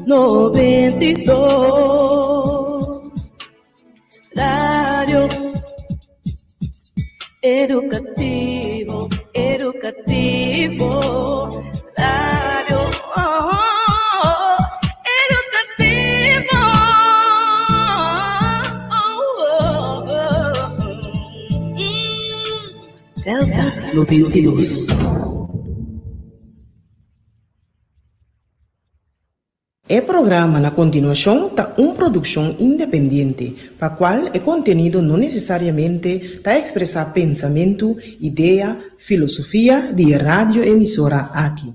92. Radio Educativo, educativo, radio oh, oh, educativo. Oh, oh, oh. Delta 92. E programa na kontinuashon ta un produkshon independiente, pa kual e kontenido no nesesariamente ta ekspresá pensamentu, idea, filosofia di e radioemisora aki.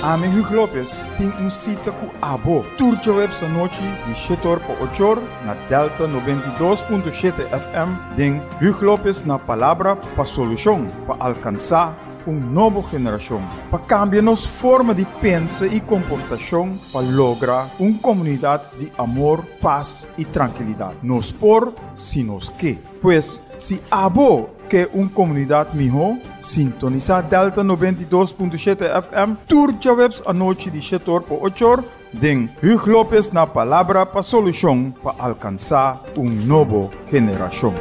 Ami Hugo Lopez tin un sita ku abo tur djaweps anochi di shete or pa ocho or na Delta 92.7 FM den Hugo Lopez na Palabra pa Solushon pa alkansá un nobo generashon, pa kambia nos forma di pensa i komportashon pa logra un komunidat di amor, pas i trankilidat. Nos por si nos ke. Pues, si abo ke un komunidat mihó, sintonisá Delta 92.7 FM tur djaweps anochi di shete or pa ocho or den Hugo Lopez na Palabra pa Solushon pa alkansá un nobo generashon.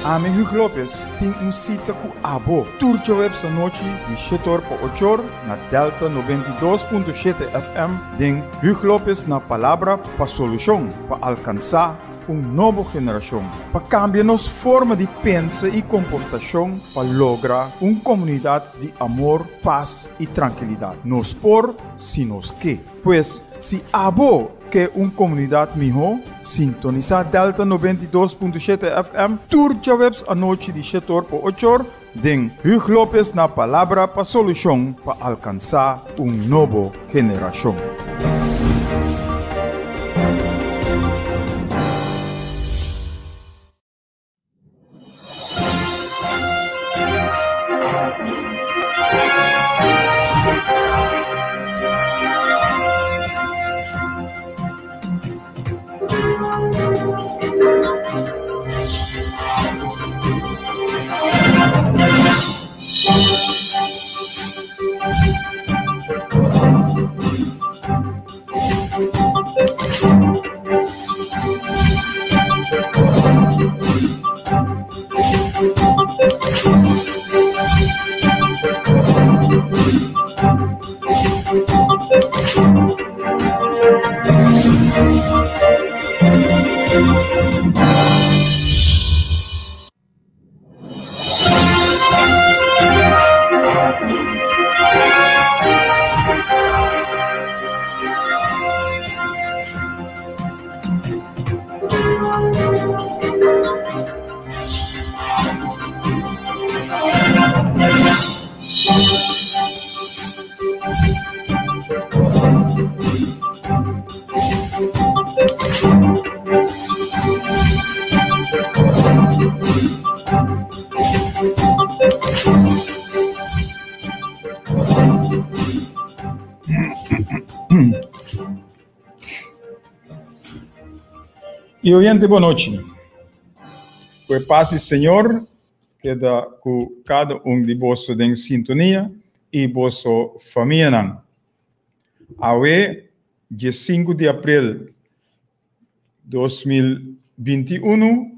Ami Hugo Lopez tin un sita ku abo tur djaweps anochi di shete or pa ocho or na Delta 92.7 FM den Hugo Lopez na Palabra pa Solushon pa alkansá un nobo generashon, pa kambia nos forma di pensa i komportashon pa logra un komunidat di amor, pas i trankilidat. Nos por si nos ke. Pues, si abo ke un komunidat mihó, sintonisá Delta 92.7 FM tur djaweps anochi di shete or pa ocho or den Hugo Lopez na Palabra pa Solushon pa alkansá un nobo generashon. Y oyente, bon nochi. Ku e pas di Señor keda ku kada un di boso den sintonia i boso famianan. Awe, 15 di april 2021,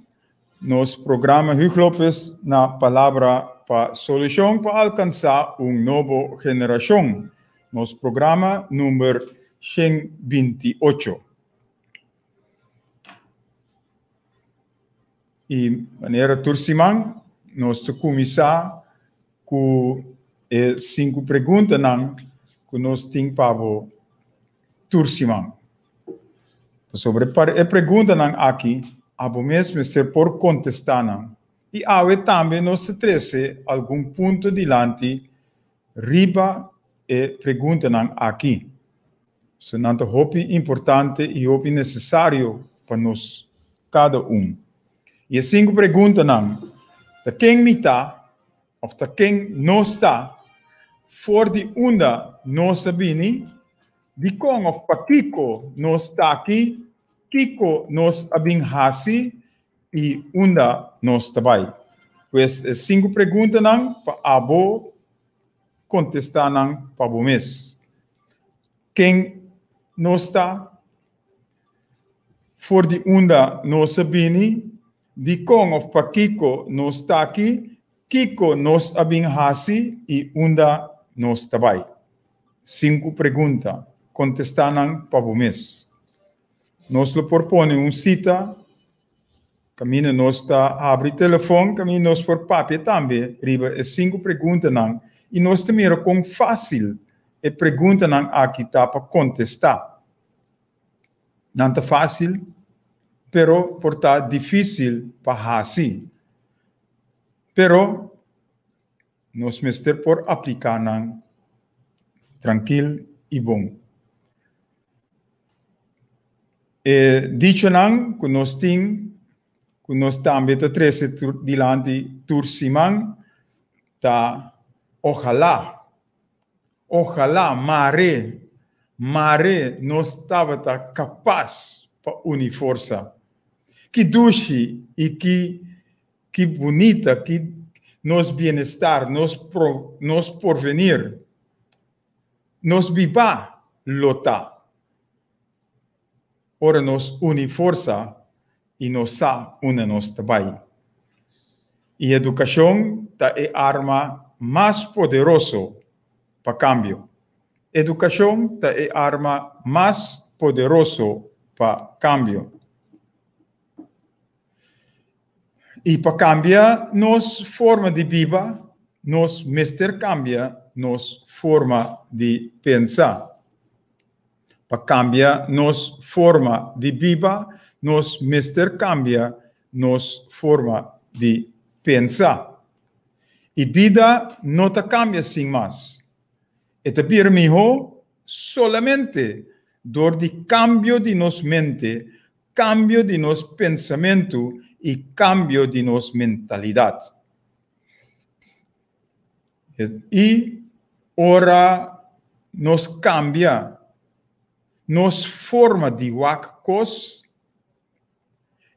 nos programa Hugo Lopez na Palabra pa Solucion pa alcansa un nobo generacion. Nos programa number 128. I manera tur siman, nos ta kuminsá ku e sinku preguntanan ku nos tin pa bo tur siman. Pasobra e preguntanan aki, abo mes mester por kontestá nan. I awe tambe nos ta trese algun punto dilanti riba e preguntanan aki. So nan ta hopi importante i hopi nesesario pa nos kada un. I e sinku preguntanan ta ken mi ta òf ta ken nos ta? For di unda nos a bini? Dikon òf pakiko nos ta aki? Kiko nos a bin hasi i unda nos ta bai? Pues e sinku preguntanan pa abo kontestá nan pa bo mes. Ken nos ta? For di unda nos a bini? Dikon òf pakiko nos ta aki? Kiko nos a bin hasi i unda nos ta bai? Sinku pregunta, kontestá nan pa bo mes. Nos lo por pone un sita kaminda nos ta habri telefòn, kaminda nos por papia tambe riba e sinku preguntanan i nos ta mira kon fásil e preguntanan aki ta pa kontestá. Nan ta fásil, pero por ta difísil pa hasi. Pero nos mester por apliká nan trankil i bon. E dichonan ku nos tin, ku nos tambe ta trese tur dilanti tur siman, ta ohalá, ohalá, mare, mare nos tabata kapas pa uni forsa. Ki dushi i ki Ki bunita, ki nos bienestar, nos pro, nos porvenir, nos bibá lo ta ora nos uni forsa i nos sa unda nos ta bai. I edukashon ta e arma mas poderoso pa kambio. Edukashon ta e arma mas poderoso pa kambio. I pa kambia nos forma di biba, nos mester kambia nos forma di pensa. Pa kambia nos forma di biba, nos mester kambia nos forma di pensa. I bida no ta kambia sin mas. E ta bira mihó solamente dor di kambio di nos mente, kambio di nos pensamentu i kambio di nos mentalidat. I ora nos kambia nos forma di wak kos,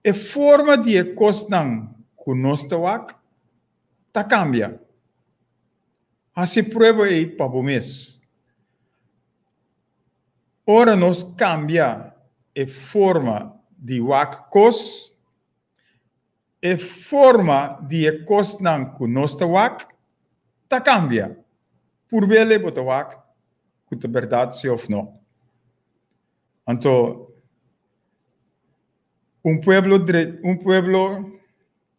e forma di e kosnan ku nos ta wak ta kambia. Hasi prueba ei pa bo mes. Ora nos kambia e forma di wak kos, e forma di e kosnan ku nos ta wak ta kambia. Purbele bo ta wak ku ta bèrdat si òf no. Anto un pueblo un pueblo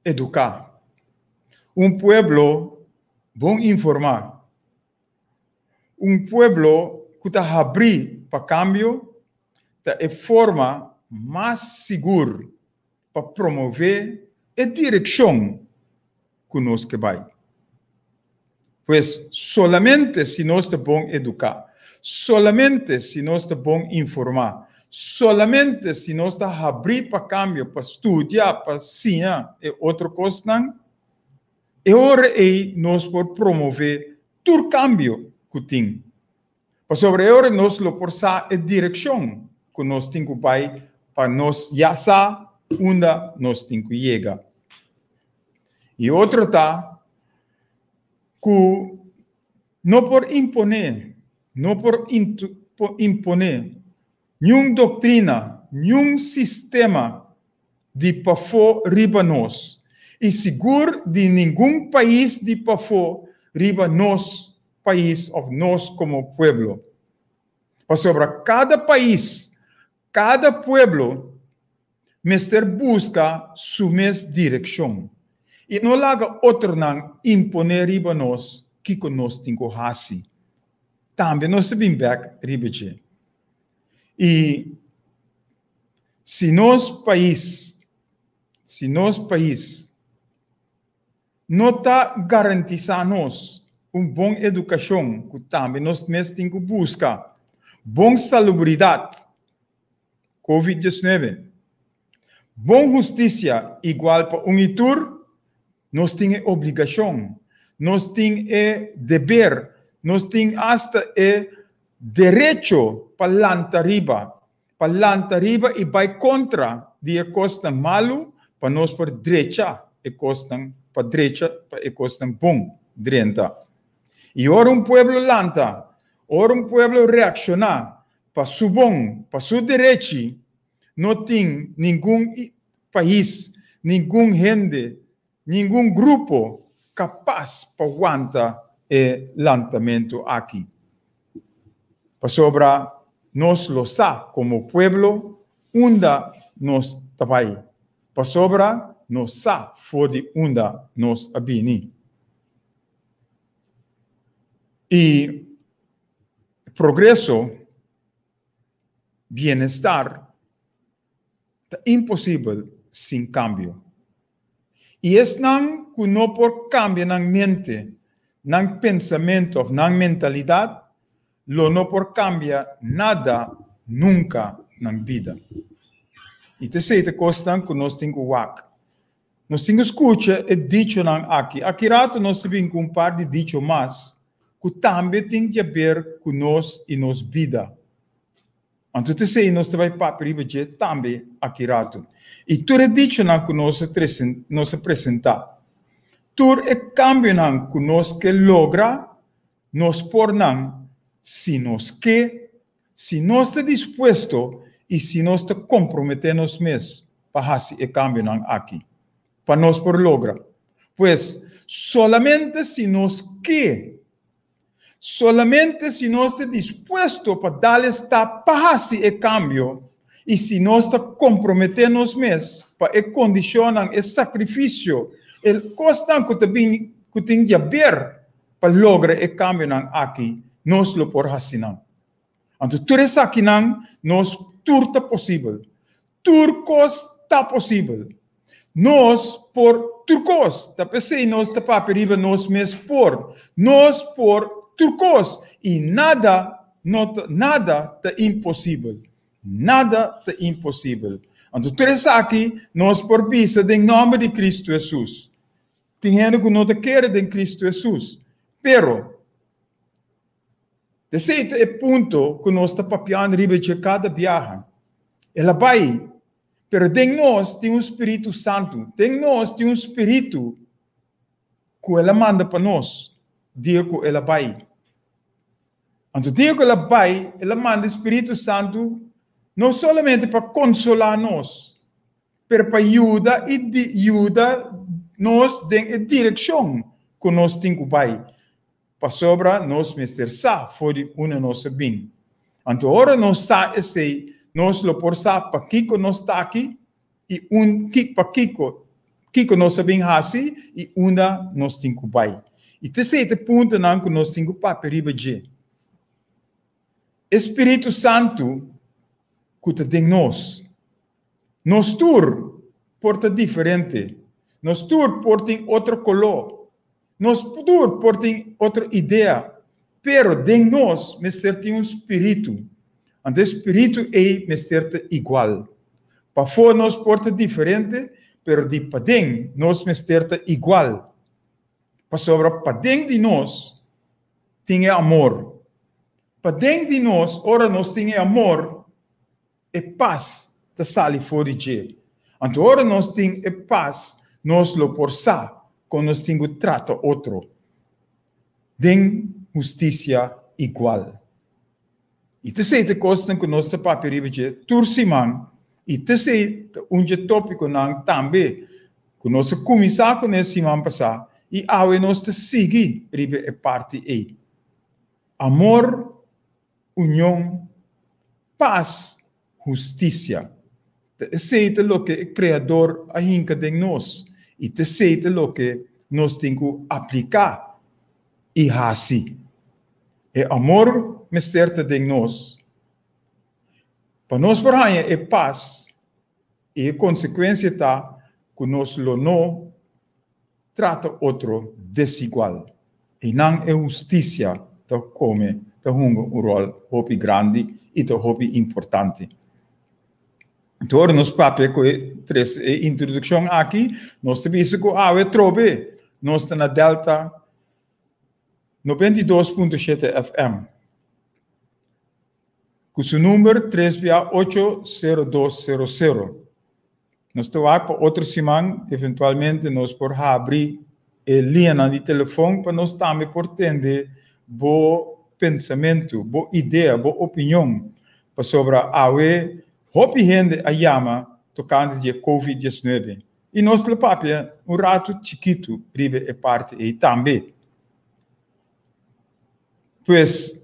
eduká, un pueblo bon informá, Un pueblo ku ta habrí pa kambio ta e forma mas sigur pa promové e direkshon ku nos ke bai. Pues solamente si nos ta bon eduká, solamente si nos ta bon informá, solamente si nos ta habrí pa kambio, pa studia, pa siña e otro kosnan, E ora ei nos por promové tur kambio ku tin. Pasobra e ora nos lo por sa e direkshon ku nos tin ku bai pa nos ya sa unda nos tin ku yega. I otro ta ku no por imponé, no por imponé Niun doktrina, niun sistema di pafó riba nos, i sigur di ningun pais di pafó riba nos pais òf nos komo pueblo. Pasobra kada pais, kada pueblo mester buska su mes direkshon i no laga otronan imponé riba nos kiko nos tin ku hasi. Tambe nos ta bin bek riba dje. I si nos pais, si nos pais no ta garantisá nos un bon edukashon ku tambe nos mes tin ku buska, bon salubridat, Covid 19, bon hustisia igual pa un i tur, nos tin e obligashon, nos tin e deber. Nos tin asta e derecho pa lanta riba, pa lanta riba i bai kontra di e kosnan malu pa nos por drecha e kosnan, pa drecha pa e kosnan bon drenta. I ora un pueblo lanta, ora un pueblo reakshoná pa su bon, pa su derechi, no tin ningun pais, ningun hende, ningun grupo kapas pa wanta e lantamentu aki. Pasobra nos lo sa komo pueblo unda nos ta bai, pasobra nos sa for di unda nos a bini. I progreso, bienestar, ta imposibel sin kambio. I esnan ku no por kambia nan mente, nan pensamentu òf nan mentalidat, lo no por kambia nada nunka nan bida. I ta esei ta kosnan ku nos tin ku wak. Nos tin ku skucha e dichonan aki. Aki ratu nos ta bin ku un par di dicho mas ku tambe tin di aber ku nos i nos bida. Anto ta esei nos ta bai papia riba dje tambe aki ratu. I tur e dichonan ku nos a trese, nos a presentá, tur e kambionan ku nos ke logra, nos por nan si nos ke, si nos ta dispuesto i si nos ta komprometé nos mes pa hasi e kambionan aki, pa nos por logra. Pues, solamente si nos ke, solamente si nos ta dispuesto pa dal e stap pa hasi e kambio i si nos ta komprometé nos mes pa e kondishonnan, e sakrifisio, e kosnan ku ta bin ku tin di aber pa logra e kambionan aki, nos lo por hasi nan. Anto tur esakinan nos tur ta posibel. Tur kos ta posibel. Nos por tur kos. Ta p'esei nos ta papia riba nos mes por. Nos por tur kos i nada no ta nada ta imposibel. Nada ta imposibel. Anto tur esaki nos por bisa den nòmber di Kristu Hesus. Tin hende ku no ta kere den Kristu Hesus, pero Esei ta e punto ku nos ta papiando riba dje kada biaha. El a bai, pero den nos tin un spiritu santu. Den nos tin un spiritu ku el a manda pa nos dia ku el a bai. Anto dia ku el a bai, el a manda e spiritu santu no solamente pa konsolá nos, pero pa yuda i yuda nos den e direkshon ku nos tin ku bai. Pasobra nos mester sa for di unda nos a bin. Anto ora nos sa esei, nos lo por sa pakiko nos ta aki i un pakiko kiko nos a bin hasi i unda nos tin ku bai. I ta esei ta e puntonan ku nos tin ku papia riba dje. E spiritu santu ku ta den nos. Nos tur por ta diferente. Nos tur por tin otro koló. Nos tur por tin otro idea, pero den nos mester tin un spiritu. Anto e spiritu ei mester ta igual. Pafó nos por ta diferente, pero di paden nos mester ta igual. Pasobra paden di nos tin e amor. Paden di nos, ora nos tin e amor, E pas ta sali for di dje. Anto ora nos tin e pas, nos lo por sa kon nos tin ku trata otro den hustisia igual. I ta esei ta e kosnan ku nos ta papia riba dje tur siman, i ta esei ta un dje topikonan tambe ku nos a kuminsá kuné siman pasá i awe nos ta sigui riba e parti ei. Amor Union, pas, hustisia. Ta esei ta loke e Kreador a hinka den nos i ta esei ta loke nos tin ku apliká i hasi. E amor mester ta den nos pa nos por haña e pas i e konsekuensia ta ku nos lo no trata otro desigual. Einan e hustisia ta kome, ta hunga un ròl hopi grandi i ta hopi importante. Anto ora nos papia ku e tres e introdukshon aki, nos ta bisa ku awe trobe nos ta na Delta. 92.7 FM. Ku su number 3 bia 8 0 2 0 0. Nos ta wak pa otro siman eventualmente nos por habri e liñanan di telefon pa nos tambe por tende bo pensamentu, bo idea, bo opinion pasobra awe hopi hende a yama tokante di e Covid 19 i nos lo papia un ratu chikitu riba e parti ei tambe. Pues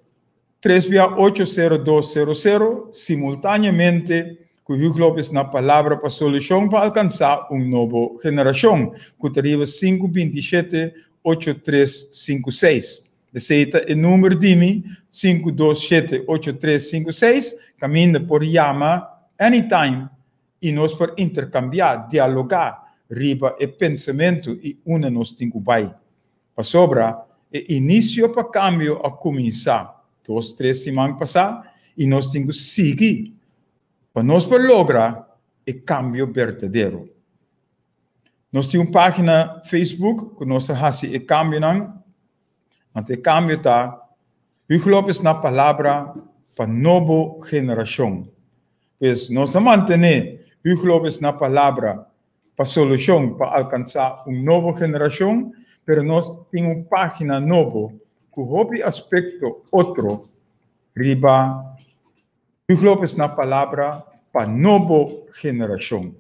3 bia 8 0 2 0 0 simultaneamente ku Hugo Lopez na Palabra pa Solushon pa alkansá un nobo generashon ku ta riba 5 27 8 3 5 6. Esei ta e number di mi 5 2 7 8 3 5 6 kaminda por yama anytime i nos por interkambiá, dialogá riba e pensamentu i unda nos tin ku bai. Pasobra e inisio pa kambio a kuminsá dos tres siman pasá i nos tin ku sigui pa nos por logra e kambio berdadero. Nos tin un página Facebook ku nos a hasi e kambionan, anto e kambio ta Hugo Lopez na palabra pa nobo generashon. Pues nos a mantené Hugo Lopez na palabra pa solushon pa alkansá un nobo generashon, pero nos tin un página nobo ku hopi aspekto otro riba Hugo Lopez na palabra pa nobo generashon.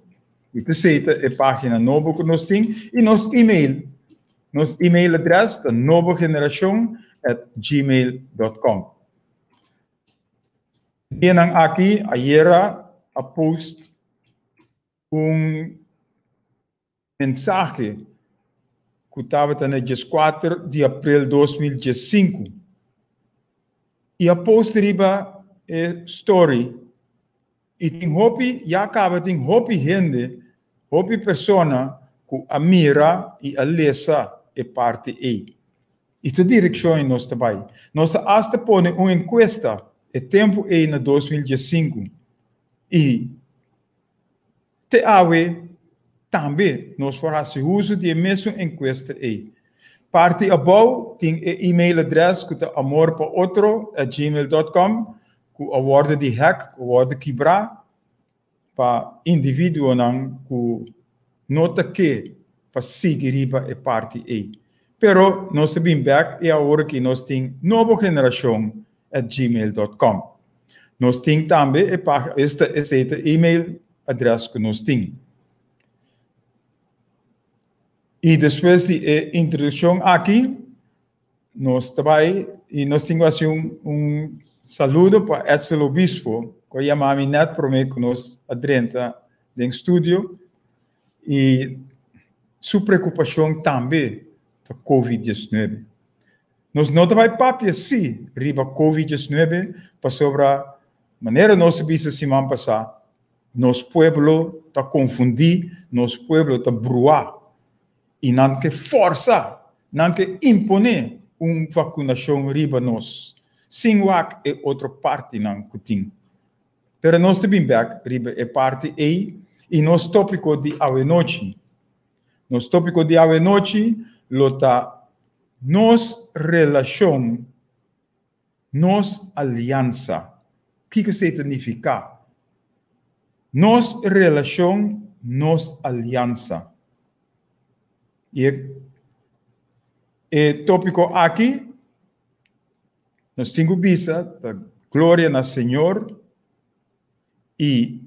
I p'esei ta e página nobo ku nos tin i nos email. Nos email adrès ta nobogenerashon at gmail dot com. Dianan aki ayera a post un mensahe ku tabata na 14 di aprel 2015 i a post riba e story i tin hopi ya kaba tin hopi hende hopi persona ku a mira i a lesa e parti ei. I ta direkshon ei nos ta bai. Nos a asta pone un enkuesta e tempu ei na 2015 i Te awe tambe nos por hasi uso di e mesun enkuesta ei. Parti abou tin e email adres ku ta amorpaotro@gmail.com ku a wòrdu di hack, ku a wòrdu kibrá pa individuonan ku no ta ke pa sigui riba e parti ei. Pero nos ta bin bèk i awor aki nos tin nobogenerashon@gmail.com. Nos tin tambe e pag esta esei ta email adres ku nos tin. I despues di e introdukshon aki nos ta bai i nos tin ku hasi un un saludo pa Edsel Obispo ku a yama mi nèt promé ku nos a drenta den studio i su preokupashon tambe ta Covid 19. Nos no ta bai papia sí riba Covid 19 pasobra manera nos a bisa siman pasá, nos pueblo ta konfundí, nos pueblo ta bruá i nan ke fòrsa, nan ke imponé un vakunashon riba nos sin wak e otro partinan ku tin. Pero nos ta bin bèk riba e parti ei i nos tópiko di awenochi. Nos tópiko di awenochi lo ta Nos relashon, nos aliansa. Kiko esei ta nifiká? Nos relashon, nos aliansa. I e e tópiko aki nos tin ku bisa ta gloria na Señor i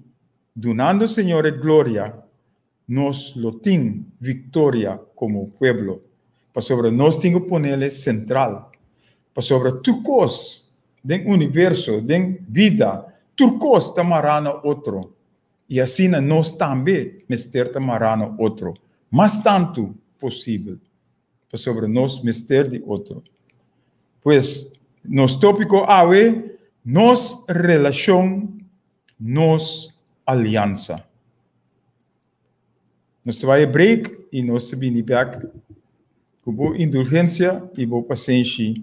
dunando Señor e gloria Nos lo tin victoria como pueblo, pasobra nos tin cu ponele central. Pasobra tur cos den universo, den bida, tur cos ta mará na otro. Y asina nos tambe mester ta mará na otro, mas tantu posibel, pasobra nos mester di otro. Pues, nos tópico awe, nos relacion nos aliansa. Nos ta bai e break i nos ta bini bek ku bo indulgensia i bo pasenshi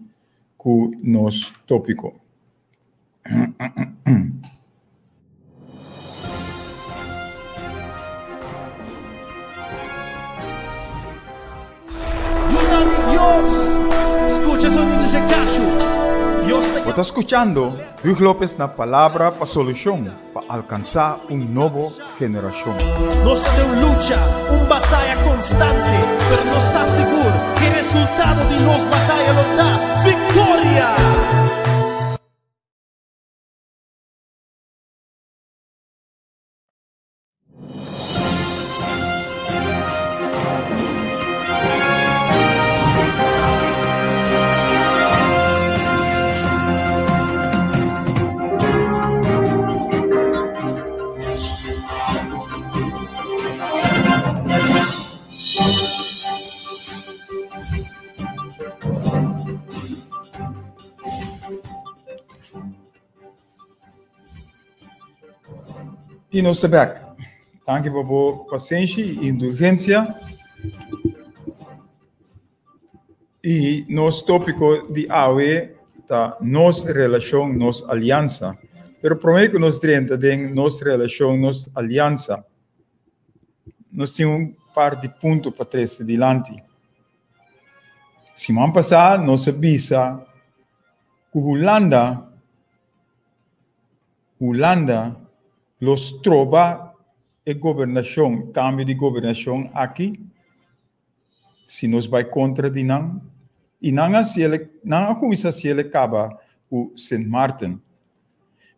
ku nos tópiko. Yunan di Dios, skucha. Bo ta skuchando Huug Lopez na Palabra pa Solushon pa alkansá un nobo generashon. Nos ta den un lucha, un bataya konstante, pero nos sa sigur ku e resultado di nos bataya lo ta viktoria! I nos ta bek. Danki pa bo pasenshi i indulgensia. I nos tópiko di awe ta nos relashon, nos aliansa. Pero promé ku nos drenta den nos relashon, nos aliansa, nos tin un par di punto pa trese dilanti. Siman pasá nos a bisa ku Hulanda, Hulanda lo stroba e gobernashon, kambio di gobernashon aki, si nos bai kontra di nan. I nan a hasiel, nan a kuminsá hasiel e kaba ku Sint Maarten.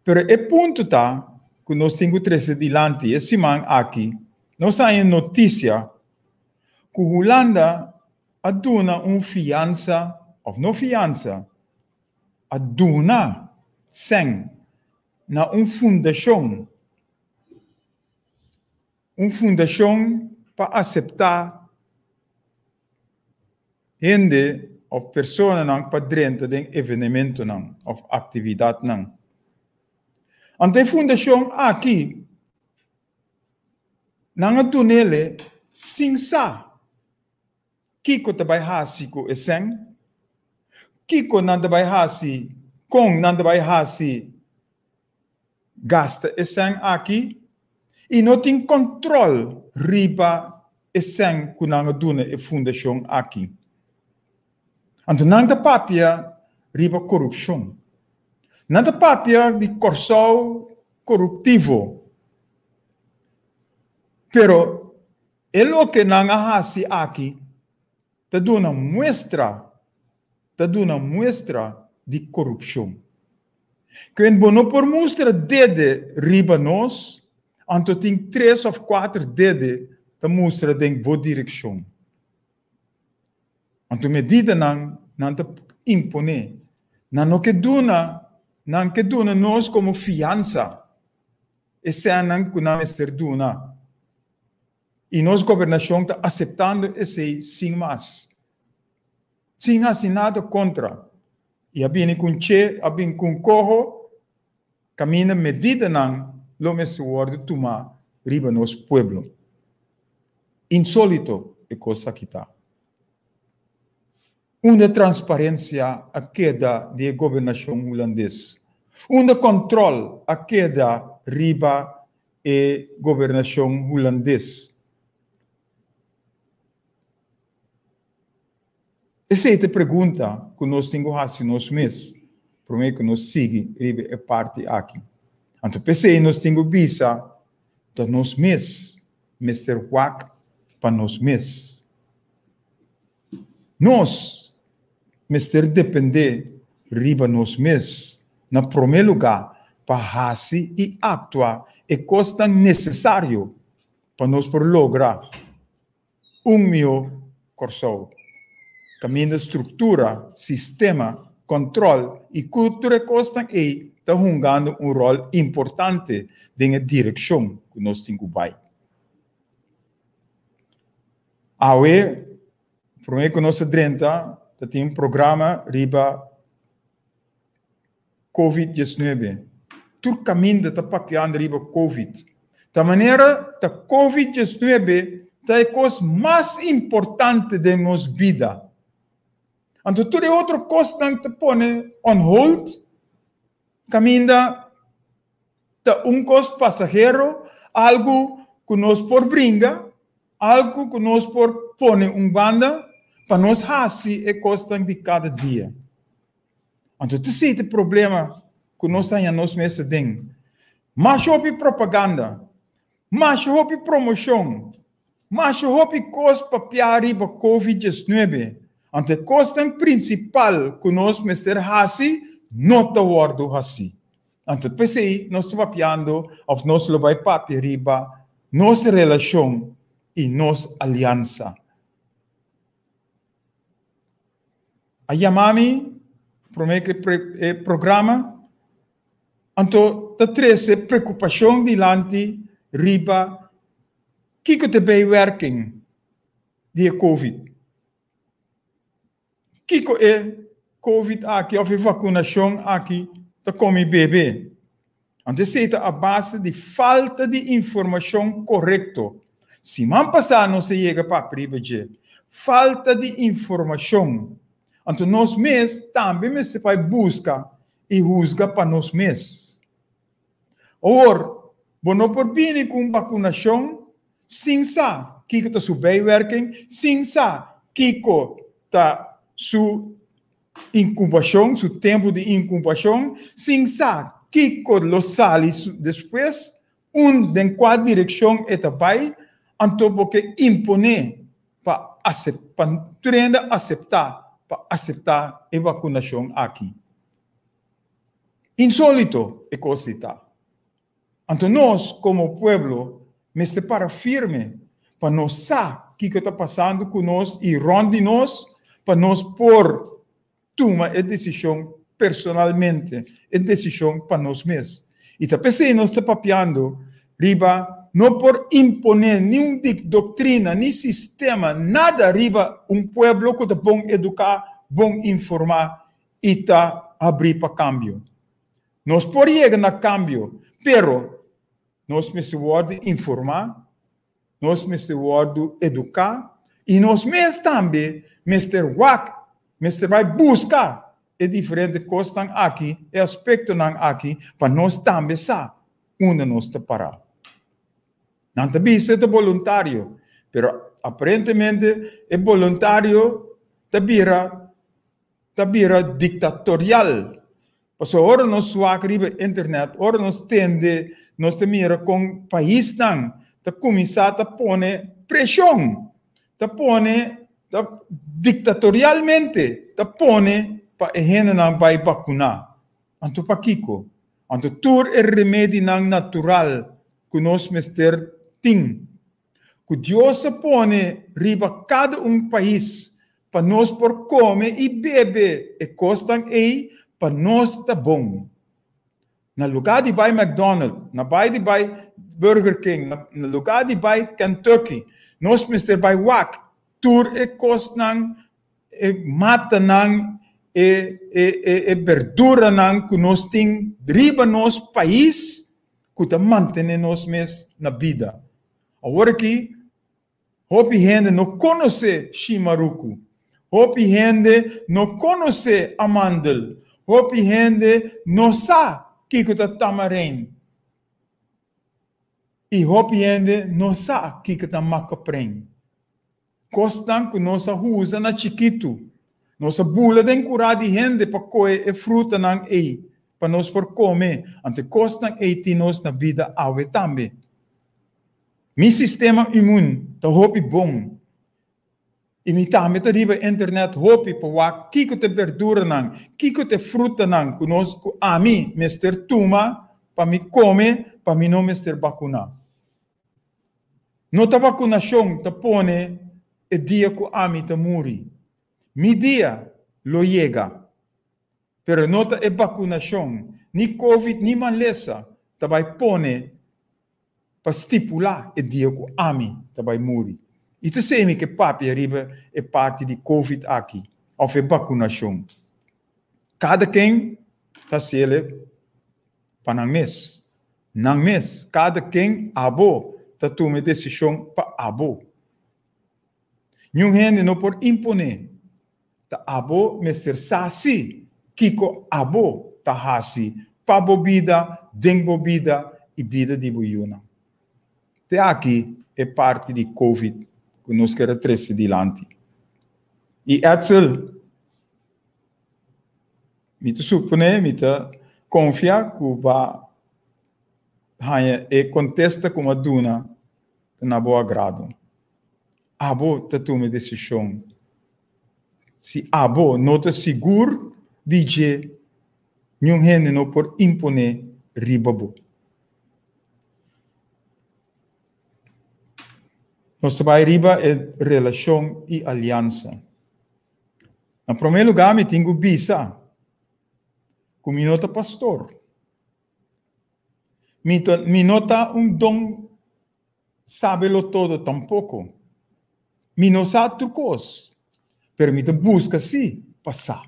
Pero e punto ta ku nos tin ku trese dilanti e siman aki, nos haña notisia ku Hulanda a duna un fiansa, òf no fiansa, a duna sèn na un fundashon, un fundashon pa aseptá hende òf personanan pa drenta den evenementonan òf aktividatnan. Anto e fundashon aki Nan a dun'ele sin sa kiko ta bai hasi ku e sèn, kiko nan ta bai hasi, kon nan ta bai hasi gasta e sèn aki, i no tin kòntròl riba e sèn ku nan a duna e fundashon aki. Anto nan ta papia riba korupshon. Nan ta papia di Kòrsou koruptivo. Pero e loke nan a hasi aki ta duna muestra, ta duna muestra di korupshon. Kwen bo no por mustra dede riba nos, anto tin tres òf kuater dede ta mustra den bo direkshon. Anto medidanan nan ta imponé. Nan no ke duna, nan ke duna nos komo fiansa e sènnan ku nan mester duna. I nos gobernashon ta aseptando esei sin mas. Sin hasi nada kontra. I a bini ku un che, a bini ku un koho, kaminda medidanan lo mester wòrdu tumá riba nos pueblo. Insólito e kos aki ta. Unda transparensia a keda di e gobernashon hulandes? Unda kòntròl a keda riba e gobernashon hulandes? Esei ta e pregunta ku nos tin ku hasi nos mes promé ku nos sigui riba e parti aki. Anto p'esei nos tin ku bisa ta nos mes mester wak pa nos mes. Nos mester dependé riba nos mes na promé lugá pa hasi i aktua e kosnan nesesario pa nos por logra un mihó Kòrsou, kaminda struktura, sistema, kòntròl i ku tur e kosnan ei ta hungando un ròl importante den e direkshon ku nos tin ku bai. Awe, promé ku nos a drenta, ta tin un programa riba Covid 19. Tur kaminda ta papiando riba Covid. Ta manera ta Covid 19 ta e kos mas importante den nos bida. Anto tur e otro kosnan ta pone on hold, kaminda ta un kos pasahero, algu ku nos por bringa, algu ku nos por pone un banda pa nos hasi e kosnan di kada dia. Anto ta esei ta e problema ku nos haña nos mes aden. Masha hopi propaganda, masha hopi promoshon, masha hopi kos papia riba Covid 19. Anto e kosnan prinsipal ku nos mester hasi no ta wòrdu hasí. Anto p'esei nos ta papiando òf nos lo bai papia riba nos relashon i nos aliansa. A yama mi promé ku e programa, anto ta trese preokupashon dilanti riba kiko ta e bijwerking di e covid. Kiko e covid aki òf e vakunashon aki ta komi bebe? Anto esei ta a base di falta di informashon korekto. Siman pasá nos a yega papia riba dje. Falta di informashon. Anto nos mes tambe mester bai buska i husga pa nos mes. Awor, bo no por bini ku un bakunashon sin sa kiko ta su bijwerking, sin sa kiko ta su inkubashon, su tempu di inkubashon, sin sa kiko lo sali despues, un den kua direkshon e ta bai, anto bo ke imponé pa pa tur hende aseptá pa aseptá e bakunashon aki. Insólito e kos di ta. Anto nos komo pueblo mester para firme pa nos sa kiko ta pasando ku nos i rònt di nos pa nos por tuma e desishon personalmente, e desishon pa nos mes. I ta p'esei nos ta papiando riba no por imponé niun doktrina ni sistema, nada riba un pueblo ku ta bon eduká, bon informá i ta habrí pa kambio. Nos por yega na kambio, pero nos mester wòrdu informá, nos mester wòrdu eduká i nos mes tambe mester wak, mester bai buska e diferente kosnan aki, e aspektonan aki, pa nos tambe sa unda nos ta pará. Nan ta bisa e ta boluntario, pero aparentemente e boluntario ta bira ta bira dictatorial. Pasobra ora nos wak riba internet, ora nos tende, nos ta mira con paisnan ta cuminsa ta pone presion, ta pone, ta dictatorialmente ta pone pa e hendenan bay vacuna. Anto pakico? Anto tur e remedinan natural cu nos mester tin, cu Dios a pone riba cada un pais pa nos por kome i bebe e kosnan ei pa nos ta bon. Na lugá di bai McDonald, na bai di bai Burger King, na lugá di bai Kentucky, nos mester bai wak tur e kosnan, e matanan, e e e e berduranan ku nos tin riba nos pais ku ta mantené nos mes na bida. Awor aki Hopi hende no konosé shimaruku. Hopi hende no konosé amandel. Hopi hende no sa kiko ta tamarein. I hopi hende no sa kiko ta makaprein. Kosnan ku nos a usa na chikitu. Nos a bula den kurá di hende pa kohe e frutanan ei pa nos por kome. Anto e kosnan ei tin nos na bida awe tambe. Mi sistema immun ta hopi bon i mi tambe ta riba internet hopi pa wak kiko ta e berduranan, kiko ta e frutanan ku nos ku ami mester tuma pa mi kome pa mi no mester bakuna. No ta bakunashon ta pone e dia ku ami ta muri. Mi dia lo yega, pero no ta e bakunashon, ni covid ni malesa ta bai pone pa stipulá e dia ku ami ta bai muri. I ta esei mi ke papia riba e parti di covid aki òf e bakunashon. Kada ken ta hasiel pa nan mes. Nan mes, kada ken abo ta tuma e desishon pa abo. Niun hende no por imponé. Ta abo mester sa si kiko abo ta hasi pa bo bida, den bo bida i bida di bo yunan. Te aki e parti di Covid ku nos ker a trese dilanti. I Edsel, Mi ta suponé, mi ta konfia ku bo a haña e kontesta ku mi a duna ta na bo agrado. Abo ta tuma e desishon. Si abo no ta sigur di dje, niun hende no por imponé riba bo. Nos ta bai riba e relashon i aliansa. Na promé lugá mi tin ku bisa ku mi no ta pastor. Mi ta mi no ta un don sábelo todo tampoko. Mi no sa tur kos, pero mi ta buska sí pa sa.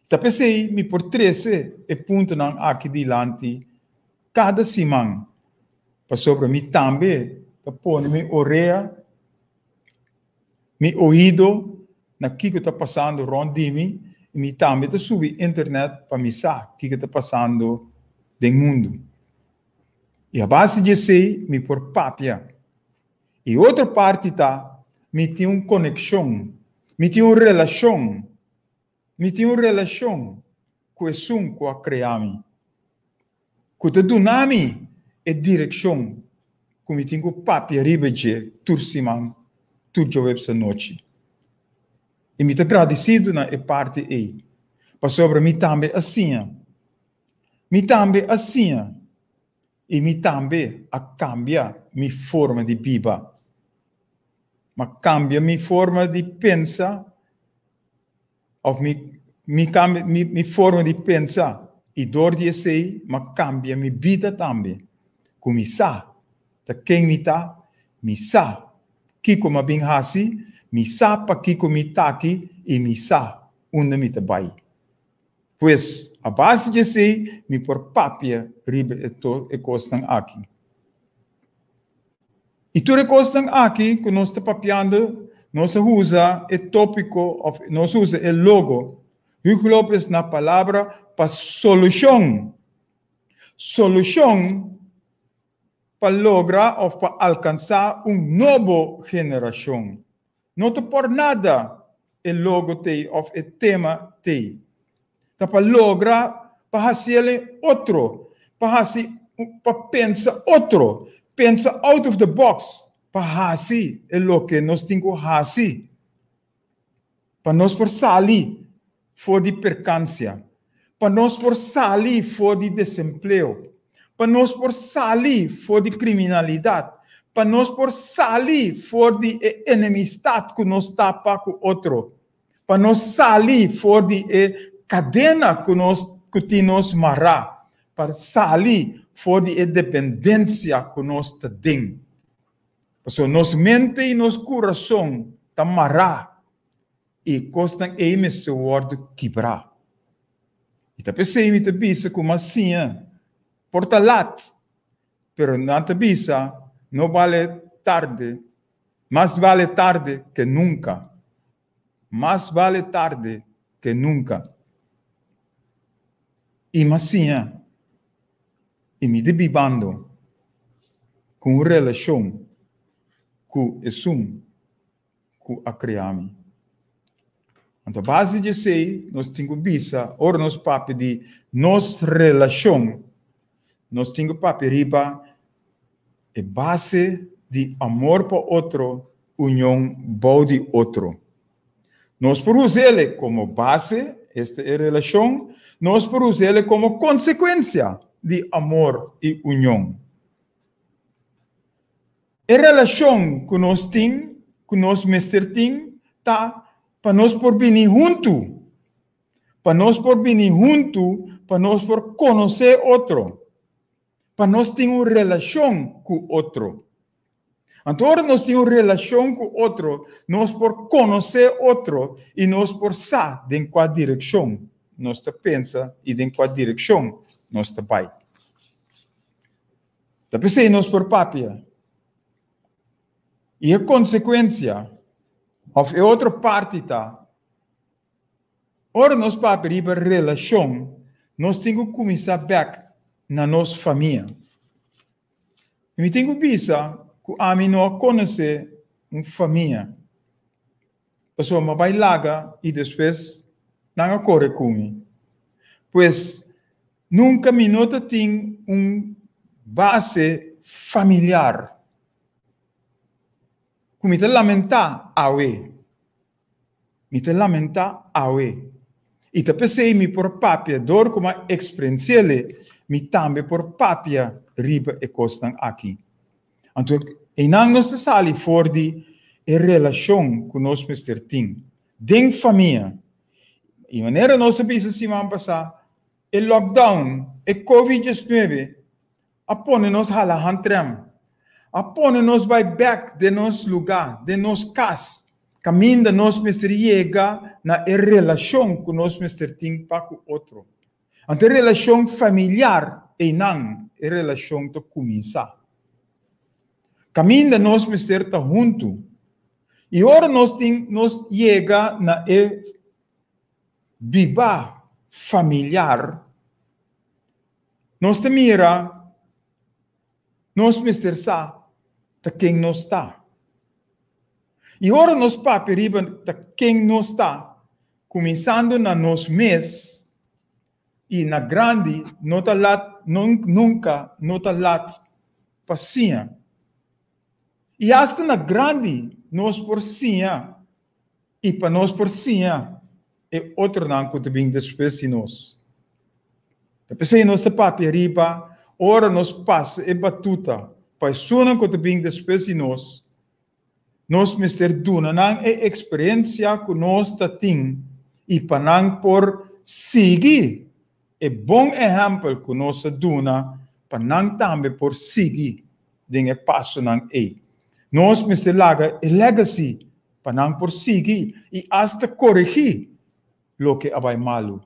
Ta p'esei mi por trese e puntonan aki dilanti kada siman, pasobra mi tambe ta pone mi orea, mi oido na kiko ta pasando rònt di mi i mi tambe ta subi internet pa mi sa kiko ta pasando den mundu. I a base di esei mi por papia. I otro parti ta mi tin un konekshon, mi tin un relashon, mi tin un relashon ku esun ku a krea mi, ku ta duna mi e direkshon ku mi tin ku papia riba dje tur siman, tur djoweps anochi. I mi ta gradisidu na e parti ei, pasobra mi tambe a siña. Mi tambe a siña i mi tambe a kambia mi forma di biba. M'a kambia mi forma di pensa òf mi mi kambia mi mi forma di pensa i dor di esei m'a kambia mi bida tambe. Ku mi sa ta ken mi ta, mi sa kiko m'a bin hasi, mi sa pakiko mi ta aki i mi sa unda mi ta bai. Pues, a base di esei mi por papia riba e tur e kosnan aki. I tur e kosnan aki ku nos ta papiando, nos a usa e tópiko òf nos a usa e logo, Hugo Lopez na palabra pa solushon. Solushon pa logra òf pa alkansá un nobo generashon. No ta por nada e logo t'ei òf e tema t'ei. Ta pa logra pa hasi el en otro, pa hasi pa pensa otro, pensa out of the box pa hasi e loke nos tin ku hasi pa nos por sali for di perkansia, pa nos por sali for di desempleo, pa nos por sali for di kriminalidat, pa nos por sali for di e enemistat ku nos ta pa ku otro, pa nos sali for di e kadena ku nos ku tin nos mará, pa sali for di e dependensia ku nos ta den. Pasobra nos mente i nos kurason ta mará E kosnan ei mester wòrdu kibrá. I ta p'esei mi ta bisa ku mas siña por ta lat, pero nan ta bisa no bale tarde, mas bale tarde ke nunka. Mas bale tarde ke nunka. I mas siña, i mi ta bibando ku un relashon ku esun ku a krea mi. Anto a base di esei nos tin ku bisa ora nos papia di nos relashon, nos tin ku papia riba e base di amor pa otro, union bou di otro. Nos por us'ele komo base, esta e relashon, nos por us'ele komo konsekuensia di amor i union. E relashon ku nos tin, ku nos mester tin, ta pa nos por bini huntu. Pa nos por bini huntu, pa nos por konosé otro. Pa nos tin un relashon ku otro. Anto ora nos tin un relashon ku otro, nos por konosé otro i nos por sa den kua direkshon nos ta pensa i den kua direkshon nos ta bai. Ta p'esei nos por papia. I e konsekuensia, òf e otro parti ta, ora nos papia riba relashon, nos tin ku kuminsá bèk na nos famia. I mi tin ku bisa ku ami no a konosé un famia, pasobra mi a bai laga i despues nan a kore ku mi. Pues, nunka mi no ta tin un base familiar ku mi ta lamentá awe. Mi ta lamentá awe. I ta p'esei mi por papia dor ku mi a eksperensi'el, mi tambe por papia riba e kosnan aki. Anto einan nos ta sali for di e relashon ku nos mester tin den famia. I manera nos a bisa siman pasá, e lockdown, e Covid 19 a pone nos hala handrem, a pone nos bai bèk den nos lugá, den nos kas, kaminda nos mester yega na e relashon ku nos mester tin pa ku otro. Anto e relashon familiar einan e relashon ta kuminsá. Kaminda nos mester ta huntu. I ora nos tin nos yega na e biba familiar, nos ta mira nos mester sa ta ken nos ta. I ora nos papia riba ta ken nos ta, kuminsando na nos mes i na grandi, no ta lat, nunka no ta lat pa siña. I asta na grandi nos por siña i pa nos por siña e otronan ku ta bin despues di nos. Ta p'esei nos ta papia riba ora nos pasa e batuta pa esunnan ku ta bin despues di nos, nos mester duna nan e eksperensia ku nos ta tin i pa nan por sigui e bon ehèmpel ku nos a duna pa nan tambe por sigui den e pasonan ei. Nos mester laga e legacy pa nan por sigui i asta koregí loke a bai malu.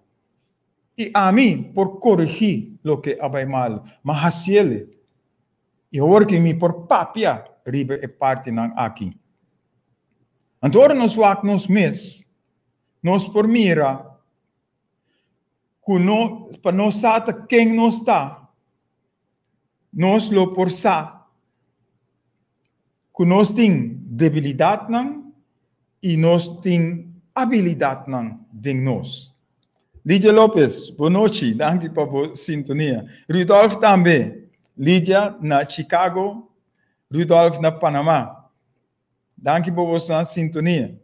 I ami por koregí loke a bai malu, ma hasiel. I awor ki mi por papia riba e partinan aki. Anto ora nos wak nos mes, nos por mira ku no, pa nos sa ta ken nos ta, nos lo por sa ku nos tin debilidatnan i nos tin abilidatnan den nos. Lidia Lopez, bon nochi, danki pa bo sintonia. Rudolf tambe, Lidia na Chicago, Rudolf na Panama. Danki pa boso sintonia.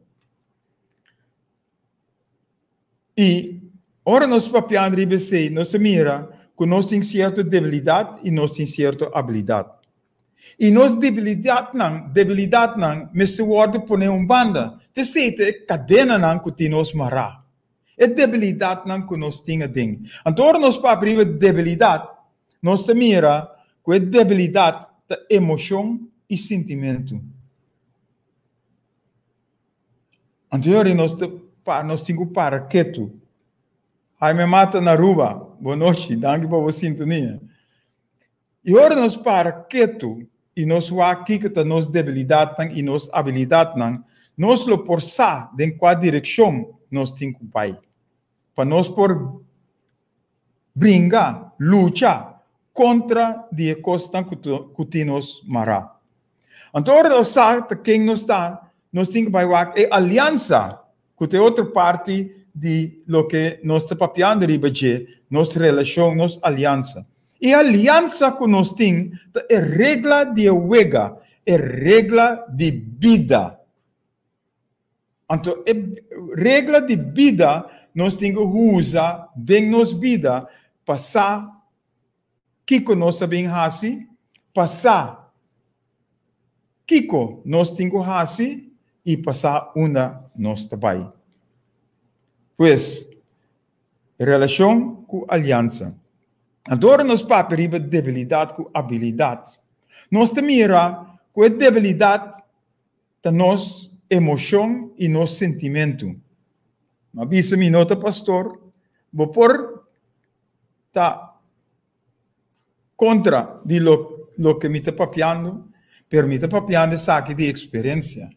I ora nos papiando riba esei, nos ta mira ku nos tin sierto debilidat i nos tin sierto abilidat. I nos debilidatnan, debilidatnan mester wòrdu poné un banda. Ta esei ta e kadenanan ku tin nos mará. E debilidatnan ku nos tin aden. Anto ora nos papia riba debilidat, nos ta mira ku e debilidat ta emoshon i sintimentu. Anto yori nos ta pa nos tin ku para ketu. Jaime Mata na Aruba, bon nochi, danki pa bo sintonia. I ora nos para ketu i nos wak kiko ta nos debilidatnan i nos abilidatnan, nos lo por sa den kua direkshon nos tin ku bai. Pa nos por bringa, lucha kontra di e kosnan ku tin nos mará. Anto ora nos sa ta ken nos ta, nos tin ku bai wak e aliansa ku ta e otro parti di loke nos ta papiando riba dje, nos relashon, nos aliansa. E aliansa ku nos tin ta e regla di e wega, e regla di bida. Anto e regla di bida nos tin ku usa den nos bida pa sa kiko nos a bin hasi, pa sa kiko nos tin ku hasi i pa sa unda nos ta bai. Pues, relashon ku aliansa. Anto ora nos papia riba debilidat ku abilidat, nos ta mira ku e debilidat Ta nos emoshon i nos sentimentu. Ma bisa mi no ta pastor, bo por ta kontra di lo loke mi ta papiando, pero mi ta papiando esaki di eksperensia.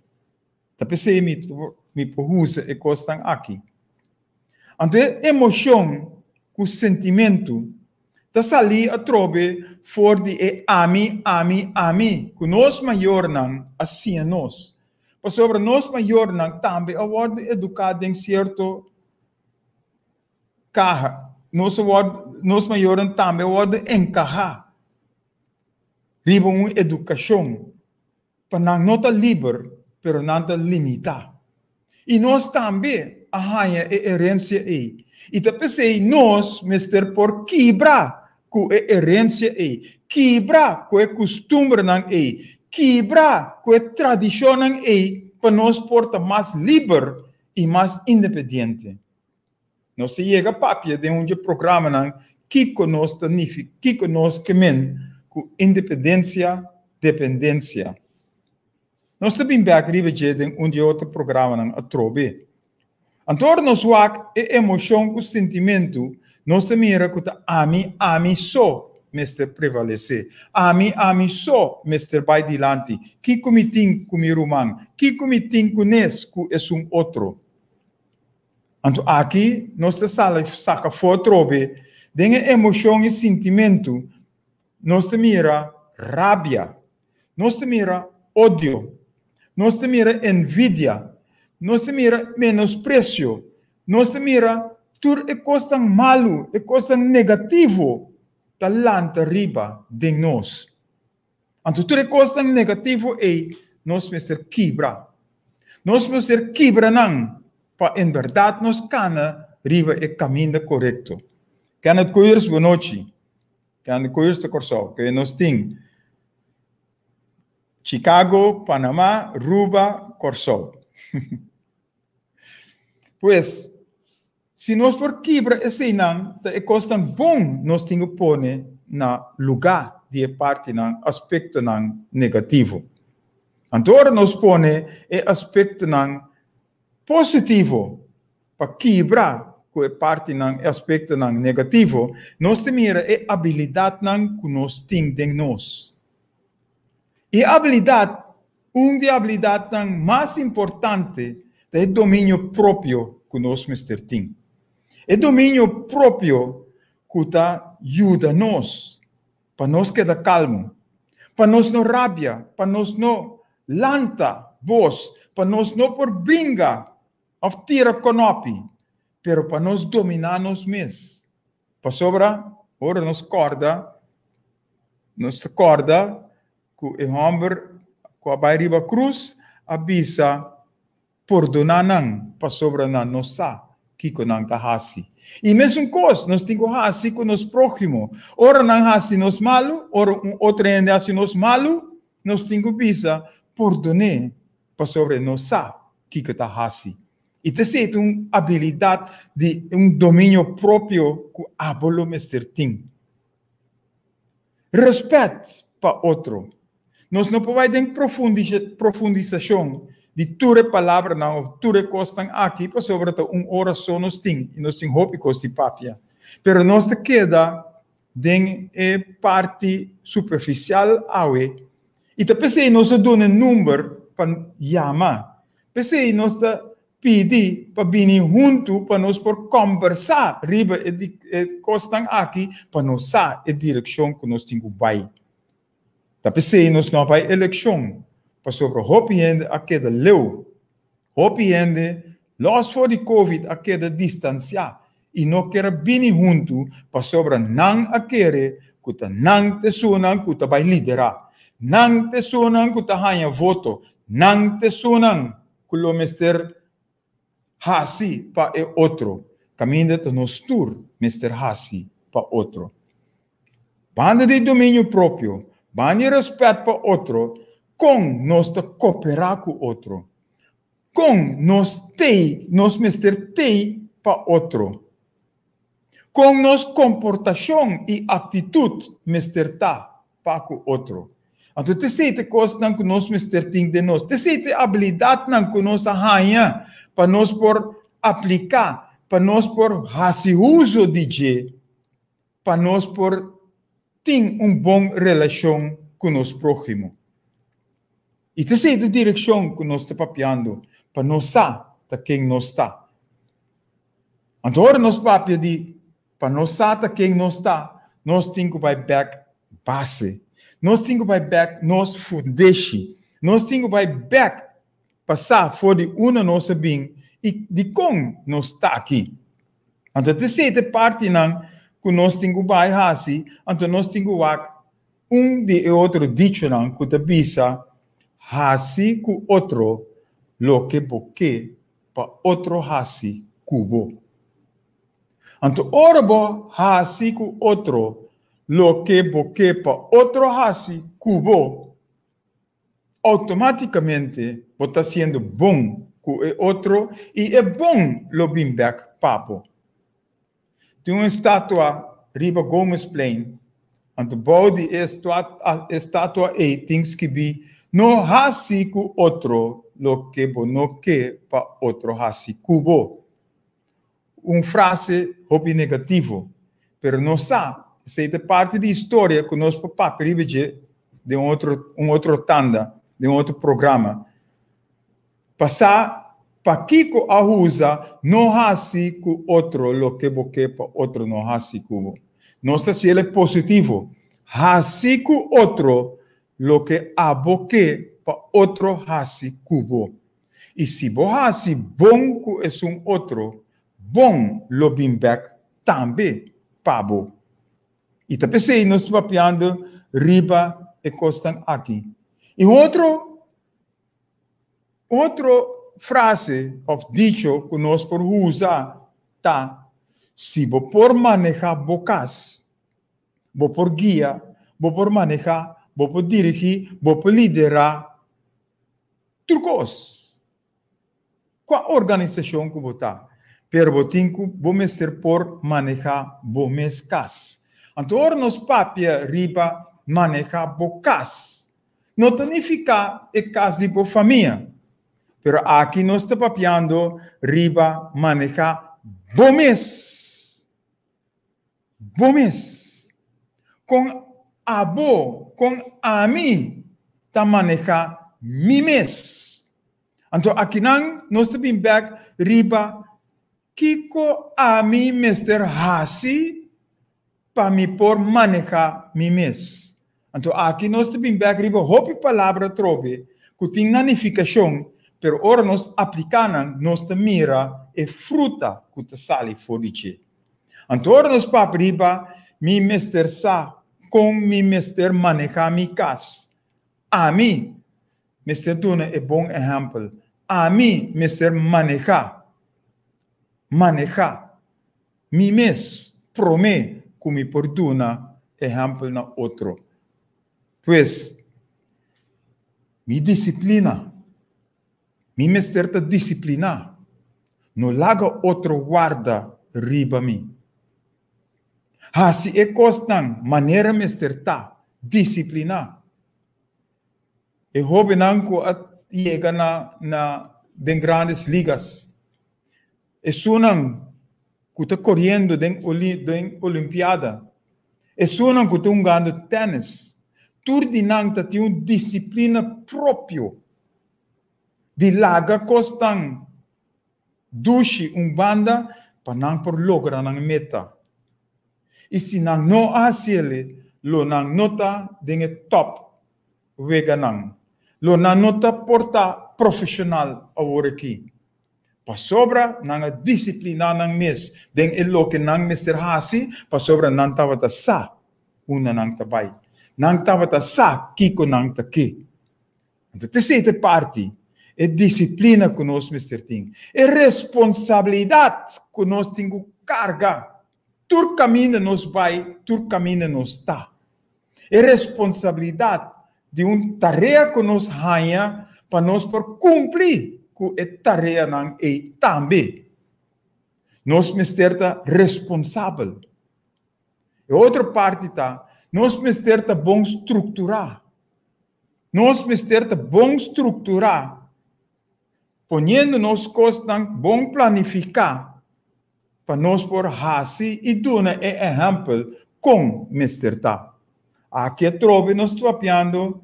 Ta p'esei mi mi por usa e kosnan aki. Anto e emoshon ku sentimentu ta salí atrobe for di e ami, ami, ami ku nos mayornan a siña nos. Pasobra nos mayornan tambe a wòrdu eduká den sierto kaha. nos wòrdu, nos mayornan tambe a wòrdu enkahá riba un edukashon pa nan no ta liber, pero nan ta limitá. I nos tambe a haña e herensia ei. I ta p'esei nos mester por kibra ku e herensia ei, kibra ku e kustumbernan ei, kibra ku e tradishonnan ei pa nos por ta mas liber i mas independiente. Nos ta yega papia den un dje programanan kiko nos ta nifi, kiko nos ke men ku independensia, dependensia. Nos ta bin bek riba dje den un di e otro programanan atrobe. Anto ora nos wak e emoshon ku sintimentu, nos ta mira ku ta ami, ami so mester prevalesé. Ami, ami so mester bai dilanti. Kiko mi tin ku mi ruman? Kiko mi tin kunes ku esun otro? Anto aki nos ta sali saka afó atrobe den e emoshon i sintimentu, nos ta mira rabia, nos ta mira odio, nos ta mira envidia, nos ta mira menospresio, nos ta mira tur e kosnan malu, e kosnan negativo ta lanta riba den nos. Anto tur e kosnan negativo ei nos mester kibra. Nos mester kibra nan pa en bèrdat nos kana riba e kaminda korekto. Kenneth Koeyers, bonochi. Kenneth Koeyers ta Kòrsou, ke nos tin Chicago, Panama, Ruba, Kòrsou. Pues, si nos por kibra eseinan, ta e kosnan bon nos tin ku pone na lugá di e partinan, aspektonan negativo. Anto ora nos pone e aspektonan positivo pa kibra ku e partinan, e aspektonan negativo, nos ta mira e abilidatnan ku nos tin den nos. E abilidat Un di e abilidatnan mas importante ta e dominio propio ku nos mester tin. E dominio propio ku ta yuda nos pa nos keda kalmu, pa nos no rabia, pa nos no lanta bos, pa nos no por bringa òf tira kònòpi, pero pa nos dominá nos mes. Pasobra ora nos kòrda, nos ta kòrda ku e hòmber ku a bai riba krus a bisa, Pordoná nan, pasobra nan no sa kiko nan ta hasi. I mesun kos nos tin ku hasi ku nos próhimo. Ora nan hasi nos malu, ora un otro hende hasi nos malu, nos tin ku bisa, Pordon'é, pasobra e no sa kiko e ta hasi. I ta esei ta un abilidat di un dominio propio ku abo lo mester tin. Respet pa otro. Nos no por bai den profundisashon di tur e palabranan of tur e kosnan aki pasobra ta un ora so nos tin i nos tin hopi kos di papia. Pero nos ta keda den e parti superfisial awe i ta p'esei nos a duna e number pa yama. P'esei nos ta pidi pa bini huntu pa nos por kòmbersá riba e e kosnan aki pa nos sa e direkshon ku nos tin ku bai. Ta p'esei nos no a bai elekshon, pasobra hopi hende a keda leu. Hopi hende, lòs for di covid, a keda distansiá i no ker a bini huntu pasobra nan a kere ku ta nan ta esunnan ku ta bai liderá, nan ta esunnan ku ta haña voto, nan ta esunnan ku lo mester hasi pa e otro, kaminda ta nos tur mester hasi pa otro. Banda di dominio propio, banda di rèspèt pa otro, kon nos ta koperá ku otro? Kon nos tei, nos mester tei pa otro? Kon nos komportashon i aktitut mester ta pa ku otro? Anto t'esei ta e kosnan ku nos mester tin den nos. T'esei ta e abilidatnan ku nos a haña pa nos por apliká, pa nos por hasi uso di dje, pa nos por tin un bon relashon ku nos próhimo. I t'esei ta e direkshon ku nos ta papiando, pa nos sa ta ken nos ta. Anto ora nos papia di pa nos sa ta ken nos ta, nos tin ku bai bèk base. Nos tin ku bai bèk nos fundeshi. Nos tin ku bai bèk pa sa for di unda nos a bin i dikon nos ta aki. Anto t'esei ta e partinan ku nos tin ku bai hasi, anto nos tin ku wak un di e otro dichonan ku ta bisa, Hasi ku otro loke bo ke pa otro hasi ku bo. Anto ora bo hasi ku otro loke bo ke pa otro hasi ku bo, outomátikamente bo ta hasiendo bon ku e otro i e bon lo bin bèk pa bo. Tin un estatua riba Gomezplein, anto bou di e estatua ei tin skibí, No hasi ku otro loke bo no ke pa otro hasi ku bo. Un frase hopi negativo, pero nos sa, esei ta parti di historia ku nos por papia riba dje den otro un otro tanda, den otro programa. Pa sa pakiko a usa no hasi ku otro loke bo ke pa otro no hasi ku bo. Nos ta hasiel e positivo, hasi ku otro loke abo ke pa otro hasi ku bo. I si bo hasi bon ku esun otro, bon lo bin bèk tambe pa bo. I ta p'esei nos ta papiando riba e kosnan aki. I un otro otro frase òf dicho ku nos por usa ta, Si bo por manehá bo kas, bo por guia, bo por manehá, bo por dirigí, bo por liderá Tur kos. Kua organisashon ku bo ta, pero bo tin ku bo mester por manehá bo mes kas. Anto ora nos papia riba manehá bo kas, no ta nifiká e kas di bo famia, pero aki nos ta papiando riba manehá bo mes. Bo mes. Kon abo, kon ami ta manehá mi mes. Anto akinan nos ta bin bèk riba kiko ami mester hasi pa mi por manehá mi mes. Anto aki nos ta bin bèk riba hopi palabra atrobe ku tin nan nifikashon, pero ora nos apliká nan nos ta mira e fruta ku ta sali for di dje. Anto ora nos papia riba mi mester sa kon mi mester manehá mi kas. Ami mester duna e bon ehèmpel. Ami mester manehá, manehá mi mes promé ku mi por duna ehèmpel na otro. Pues, mi disiplina. Mi mester ta disipliná. No laga otro warda riba mi. Hasi e kosnan manera mester ta, disipliná. E hóbennan ku a yega na na den Grandes Ligas, esunnan ku ta koriendo den den Olimpiada, esunnan ku ta hungando tènis, tur di nan ta tin un disiplina propio. Di laga kosnan dushi un banda pa nan por logra nan meta. I si nan no a hasiel, lo nan no ta den e top weganan. Lo nan no ta por ta profeshonal aworakí. Pasobra nan a disipliná nan mes den e loke nan mester hasi, pasobra nan tabata sa unda nan ta bai. Nan tabata sa kiko nan ta ke. Anto t'esei ta e parti, e disiplina ku nos mester tin, e responsabilidat ku nos tin ku karga tur kaminda nos bai, tur kaminda nos ta. E responsabilidat di un tarea ku nos haña pa nos por kumpli ku e tareanan ei tambe. Nos mester ta responsabel. E otro parti ta, nos mester ta bon strukturá. Nos mester ta bon strukturá, poniendo nos kosnan bon planifiká pa nos por hasi i duna e ehèmpel kon mester ta. Aki atrobe nos ta papiando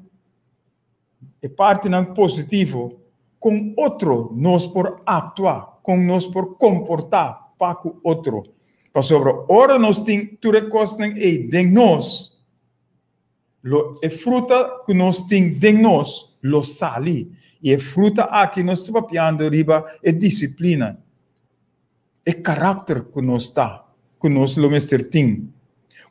e partinan positivo kon otro nos por aktua, kon nos por komportá pa ku otro. Pasobra ora nos tin tur e kosnan ei den nos, Lo e fruta ku nos tin den nos lo sali. I e fruta aki nos ta papiando riba e disiplina. E karakter ku nos ta, ku nos lo mester tin.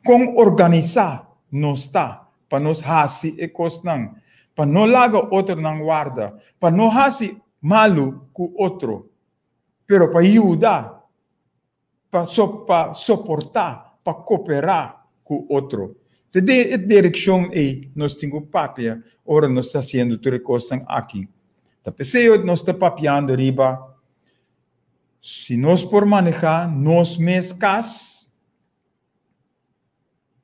Kon organisá nos ta pa nos hasi e kosnan, pa no laga otronan warda, pa no hasi malu ku otro, pero pa yuda, pa pa soportá, pa koperá ku otro. Ta den e direkshon ei nos tin ku papia ora nos ta hasiendo tur e kosnan aki. Ta p'esei nos ta papiando riba Si nos por manehá nos mes kas,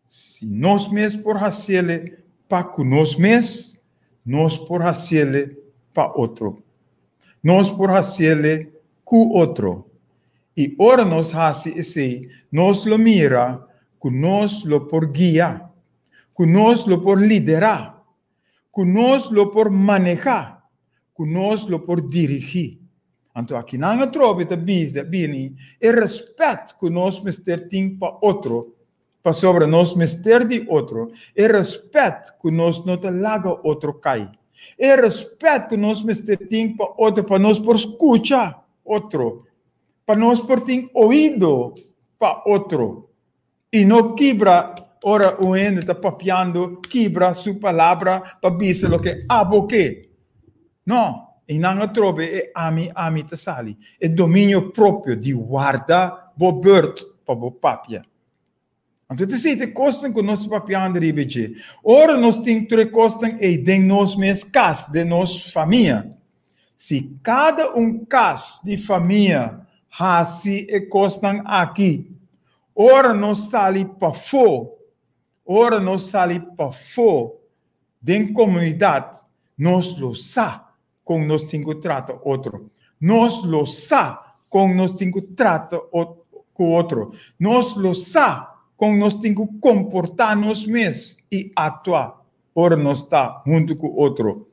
si nos mes por hasiele pa ku nos mes, nos por hasiele pa otro. Nos por hasiele ku otro. I ora nos hasi esei, nos lo mira ku nos lo por guia, ku nos lo por liderá, ku nos lo por manehá, ku nos lo por dirigí. Anto akinan atrobe ta bisa bini e rèspèt ku nos mester tin pa otro, pasobra nos mester di otro, e rèspèt ku nos no ta laga otro kai, e rèspèt ku nos mester tin pa otro pa nos por skucha otro, pa nos por tin oido pa otro. I no kibra ora un hende ta papiando, kibra su palabra pa bisa loke abo ke. No, i nan atrobe e ami, ami ta sali. E dominio propio di warda bo beurt pa bo papia. Anto ta esei ta e kosnan ku nos ta papiando riba dje. Ora nos tin tur e kosnan ei den nos mes kas, den nos famia, si kada un kas di famia hasi e kosnan aki, Ora nos sali pafó, ora nos sali pafó den komunidat, nos lo sa kon nos tin ku trata otro. Nos lo sa kon nos tin ku trata ku otro. Nos lo sa kon nos tin ku komportá nos mes i aktua ora nos ta huntu ku otro.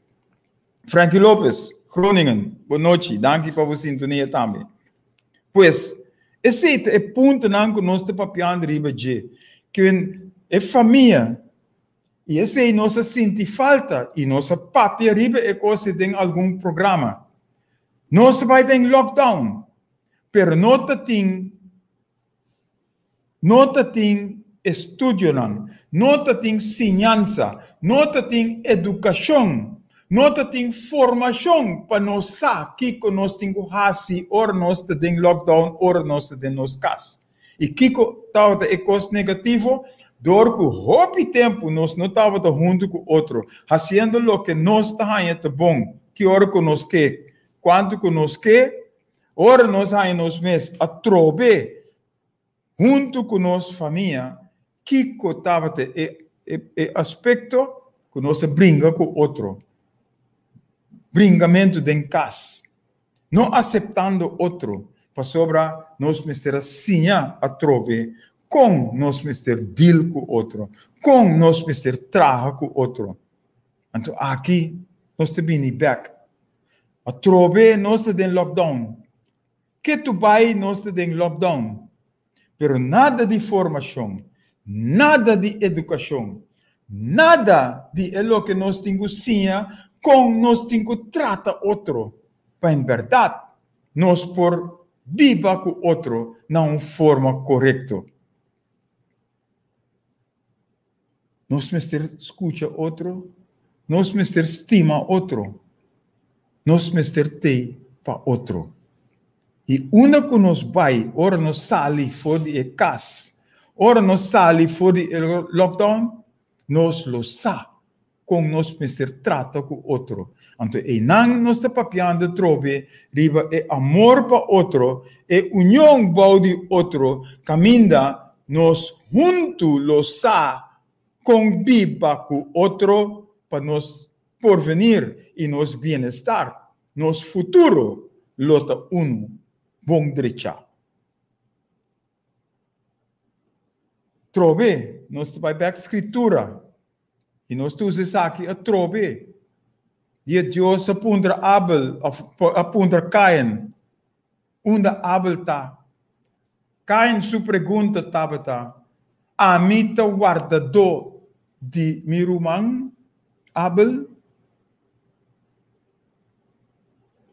Frankie Lopez, Groningen, bon nochi. Danki pa bo sintonia tambe. Pues, esei ta e puntonan ku nos ta papiando riba dje. Ku e famia, i esei nos a sinti falta i nos a papia riba e kos den algun programa. Nos a bai den lockdown, pero no ta tin No ta tin estudionan, no ta tin siñansa, no ta tin edukashon, no ta tin formashon pa nos sa kiko nos tin ku hasi ora nos ta den lockdown, ora nos ta den nos kas. I kiko tabata e kos negativo? Dor ku hopi tempu nos no tabata huntu ku otro, hasiendo loke nos ta haña ta bon, ki ora ku nos ke, kuantu ku nos ke, Ora nos haña nos mes atrobe huntu ku nos famia, kiko tabata e e aspekto ku nos a bringa ku otro? Bringamentu den kas, no aseptando otro, pasobra nos mester a siña atrobe kon nos mester deal ku otro, kon nos mester traha ku otro. Anto aki nos ta bini bèk. Atrobe nos ta den lockdown. Ketu bai nos ta den lockdown. Pero nada di formashon, nada di edukashon, nada di e loke nos tin ku siña kon nos tin ku trata otro pa en bèrdat nos por biba ku otro na un forma korekto. Nos mester skucha otro, nos mester stima otro, nos mester tei pa otro. I unda ku nos bai ora nos sali for di e kas, ora nos sali for di e lockdown, nos lo sa kon nos mester trata ku otro. Anto einan nos ta papiando trobe riba e amor pa otro, e union bou di otro, kaminda nos huntu lo sa kon biba ku otro pa nos porvenir i nos bienestar, nos futuro lo ta unu bon drechá. Trobe, nos ta bai bek Skritura i nos ta usa esaki atrobe. Dia Dios a puntra Abel, òf a puntra Kain, unda Abel ta? Kain su pregunta tabata, Ami ta wardadó di mi ruman Abel?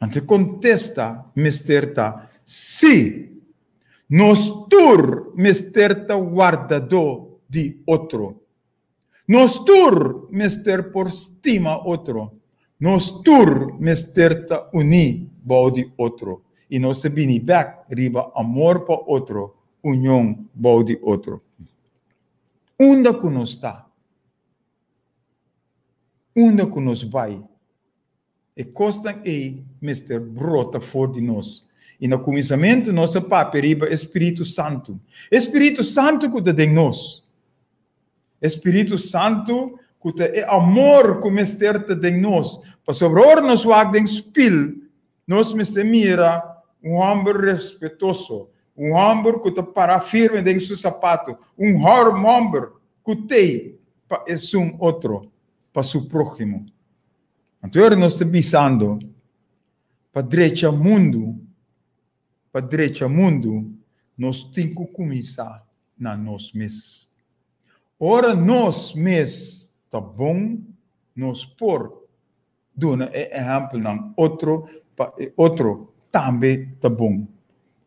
Anto e kontesta mester ta, Sí! Nos tur mester ta wardadó di otro. Nos tur mester por stima otro. Nos tur mester ta uní bou di otro. I nos ta bini bèk riba amor pa otro, union bou di otro. Unda ku nos ta, unda ku nos bai, E kosnan ei mester brota for di nos. I na kuminsamentu nos a papia riba e Spiritu Santu. E Spiritu Santu ku ta den nos. E Spiritu Santu ku ta e amor ku mester ta den nos. Pasobra ora nos wak den spil, nos mester mira un hòmber respetuoso, un hòmber ku ta pará firme den su sapatu, un hòmber ku t'ei pa esun otro, pa su próhimo. Anto ora nos ta bisando pa drecha mundu, pa drecha mundu, nos tin ku kuminsá na nos mes. Ora nos mes ta bon, nos por duna e ehèmpelnan otro pa e otro tambe ta bon.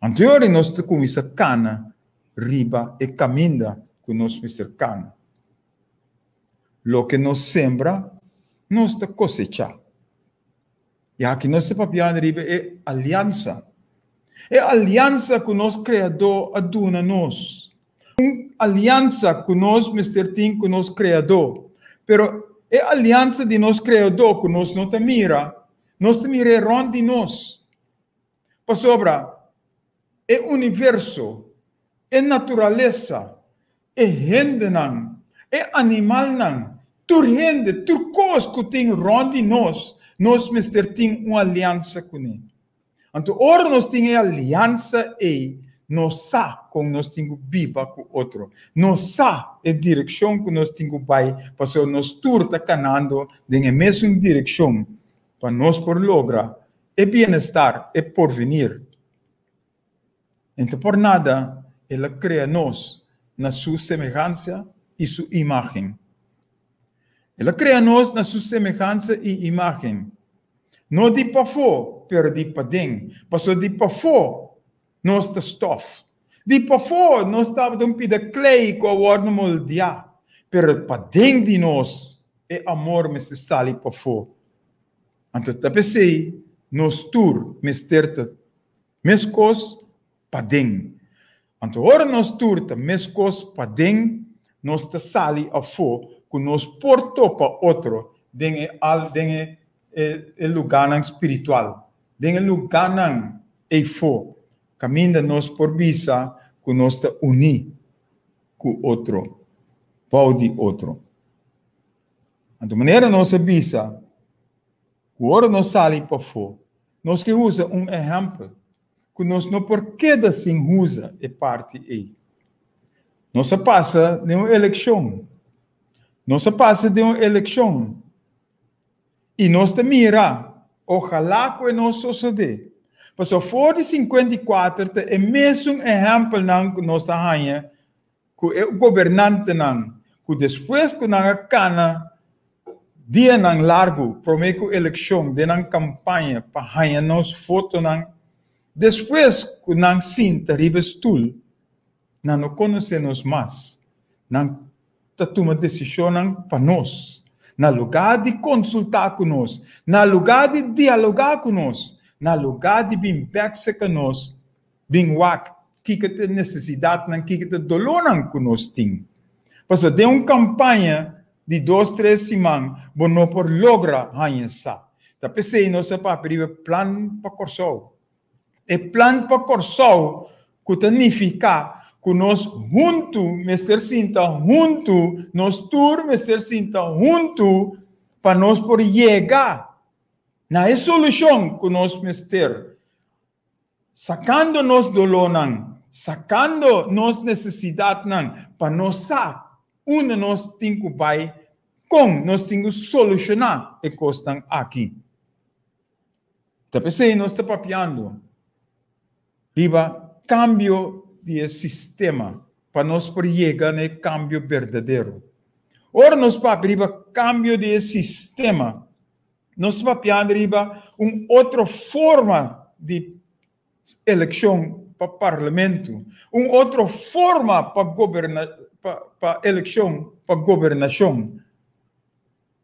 Anto ora nos ta kuminsá kana riba e kaminda ku nos mester kana. Loke nos sembra, nos ta kosechá. I aki nos ta papiando riba e aliansa. E aliansa ku nos Kreadó a duna nos. Un aliansa ku nos mester tin ku nos Kreadó. Pero e aliansa di nos Kreadó ku nos no ta mira, nos ta mir'é rònt di nos. Pasobra e universo, e naturalesa, e hendenan, e animalnan, tur hende, tur kos ku tin rònt di nos, nos mester tin un aliansa kuné. Anto ora nos tin e aliansa ei, nos sa kon nos tin ku biba ku otro. Nos sa e direkshon ku nos tin ku bai, pasobra nos tur ta kanando den e mesun direkshon pa nos por logra e bienestar, e porvenir. Enta por nada El a krea nos na Su semehansa i Su imágen. El a krea nos na Su semehansa i imágen. No di pafó, pero di paden. Pasobra di pafó nos ta stòf. Di pafó nos tabata un pida klei ku a wòrdu moldeá. Pero paden di nos e amor mester sali pafó. Anto ta p'esei nos tur mester ta meskos paden. Anto ora nos tur ta meskos paden, nos ta sali afó ku nos por topa otro den e al den e e lugánan spiritual, den e lugánan eifó kaminda nos por bisa ku nos ta uní ku otro, bou di otro. Anto manera nos a bisa ku ora nos sali pafó, nos ke usa un ehèmpel ku nos no por keda sin usa e parti ei. Nos a pasa den un elekshon. Nos a pasa den un elekshon i nos ta mira, ojalá ku e no sosodé. Pasobra for di 54 ta e mesun ehèmpelnan ku nos ta haña ku e gobernantenan ku despues ku nan a kana dianan largu promé ku elekshon den nan kampaña pa haña nos votonan, despues ku nan sinta riba e stul, nan no konosé nos mas. Nan ta tuma desishonnan pa nos. Na lugá di konsultá ku nos, na lugá di dialogá ku nos, na lugá di bin bèk serka nos, Bin wak kiko ta e nesesidatnan, kiko ta e dolónan ku nos tin. Pasobra den un kampaña di dos tres siman bo no por logra haña sa. Ta p'esei nos a papia riba e plan pa Kòrsou. E plan pa Kòrsou ku ta nifiká ku nos huntu mester sinta huntu, nos tur mester sinta huntu pa nos por yega na e solushon ku nos mester. Sakando nos dolónan, sakando nos nesesidatnan pa nos sa unda nos tin ku bai, kon nos tin ku solushoná e kosnan aki. Ta p'esei nos ta papiando riba kambio di e sistema pa nos por yega na e kambio berdadero. Ora nos papia riba kambio di e sistema, Nos ta papiando riba un otro forma di elekshon. pa parlamento, un otro forma pa goberna pa pa elekshon pa gobernashon.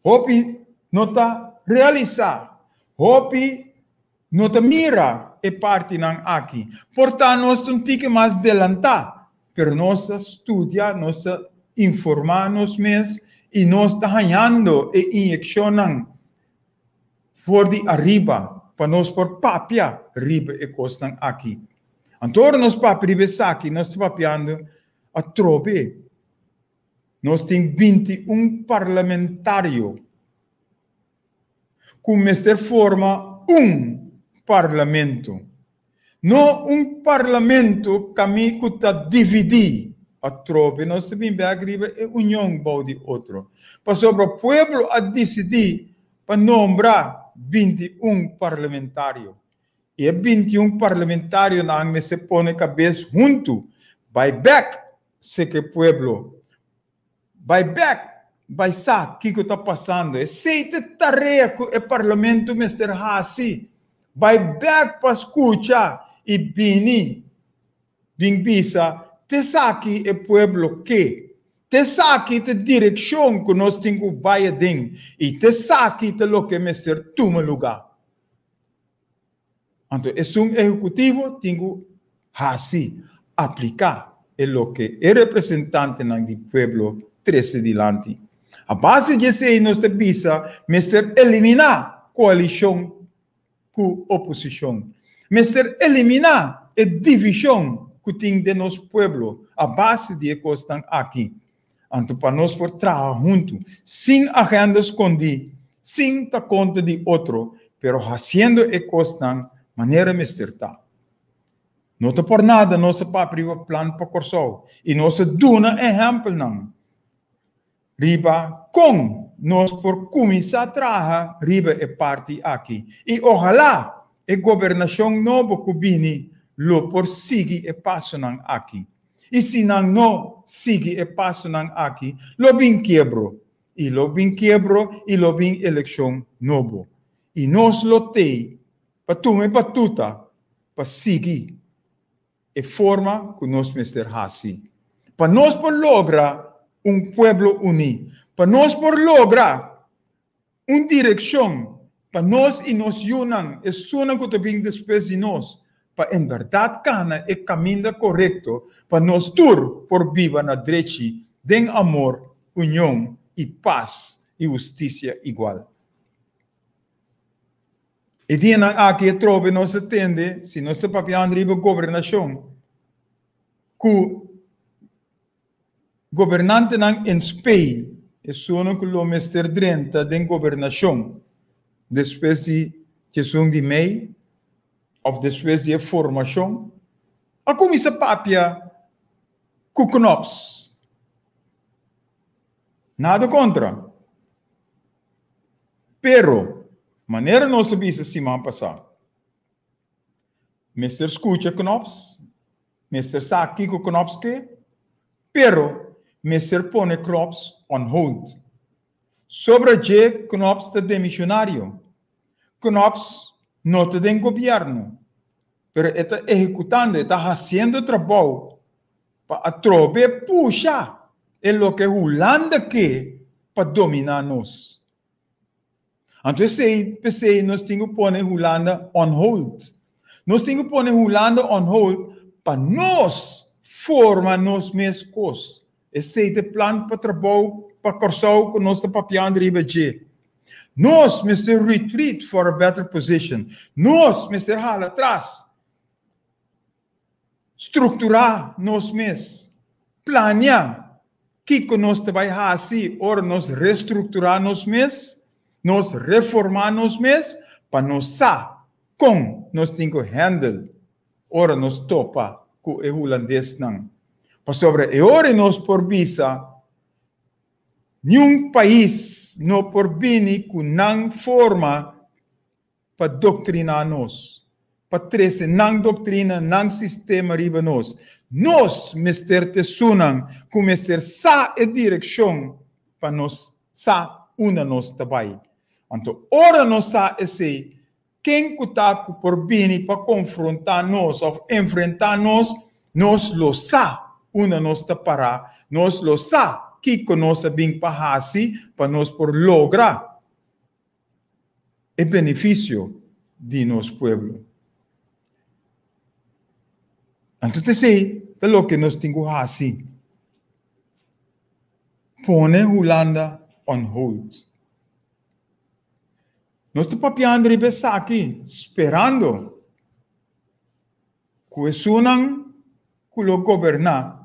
Hopi no ta realisá, hopi no ta mira e partinan aki. Por ta nos ta un tiki mas delantá, pero nos ta studia, nos ta informá nos mes i nos ta hañando e inyekshonnan for di ariba pa nos por papia riba e kosnan aki. Anto ora nos papia riba esaki, nos ta papiando atrobe. Nos tin 21 parlamentario ku mester forma un parlamento. No un parlamento kami ku ta dividí. Atrobe nos ta bin bek riba e union bou di otro. Pasobra pueblo a disidí pa nombra 21 parlamentario. I e 21 parlamentarionan mester pone kabes huntu bai bek seke pueblo. Bai bek, bai sa kiko ta pasando. Esei ta e tarea ku e parlamento mester hasi. Bai bek pa skucha i bini bin bisa t'esaki e pueblo ke. T'esaki ta e direkshon ku nos tin ku bai aden i t'esaki ta loke mester tuma lugá. Anto esun ehekutivo tin ku hasi, apliká, e loke e representantenan di pueblo trese dilanti. A base di esei nos ta bisa mester eliminá koalishon ku oposishon. Mester eliminá e divishon ku tin den nos pueblo a base di e kosnan aki. Anto pa nos por traha huntu, sin agenda skondí, sin ta kontra di otro, pero hasiendo e kosnan manera mester ta. No ta por nada nos a papia riba Plan pa Kòrsou i nos a duna ehèmpelnan riba kon nos por kuminsá traha riba e parti aki. I ohalá e gobernashon nobo ku bini lo por sigui e pasonan aki. I si nan no sigui e pasonan aki, lo bin kiebro, i lo bin kiebro i lo bin elekshon nobo. I nos lo tei pa tuma e batuta pa sigui e forma ku nos mester hasi, pa nos por logra un pueblo uní, pa nos por logra Un direkshon pa nos i nos yunan, esunnan ku ta bin despues di nos, pa en bèrdat kana e kaminda korekto pa nos tur por biba na drechi den amor, union i pas i hustisia igual. E dianan aki atrobe nos a tende, si nos ta papiando riba gobernashon, ku Gobernantenan en spei, esunnan ku lo mester drenta den gobernashon despues di djesun di mei òf despues di e formashon, a kuminsá papia ku Knops. Nada kontra. Pero, manera nos a bisa siman pasá, mester skucha Knops. Mester sa kiko Knops ke, pero mester pone Knops on hold. Sobra dje Knops ta demisionario. Knops no ta den gobierno, pero e ta ehecutando, e ta haciendo trabou pa atrobe pusha e loke Hulanda ke pa domina nos. Anto esei, p'esei nos tin ku pone Hulanda on hold. Nos tin ku pone Hulanda on hold pa nos forma nos mes kos. Esei ta e plan pa trabou pa Kòrsou ku nos ta papiando riba dje. Nos mester retreat for a better position. Nos mester hala atras. Strukturá nos mes. Plania kiko nos ta bai hasi ora nos restrukturá nos mes, nos reformá nos mes, pa nos sa kon nos tin ku handle ora nos topa ku e hulandesnan. Pasobra e ora nos por bisa niun pais no por bini ku nan forma pa doktriná nos, pa trese nan doktrina, nan sistema riba nos. Nos mester ta esunnan ku mester sa e direkshon pa nos sa unda nos ta bai. Anto ora nos sa esei, Ken ku ta ku por bini pa konfrontá nos òf enfrentá nos, nos lo sa unda nos ta pará, nos lo sa kiko nos a bin pa hasi pa nos por logra e benefisio di nos pueblo. Anto ta esei ta loke nos tin ku hasi, pone Hulanda on hold. Nos ta papiando riba esaki sperando ku esunnan ku lo goberná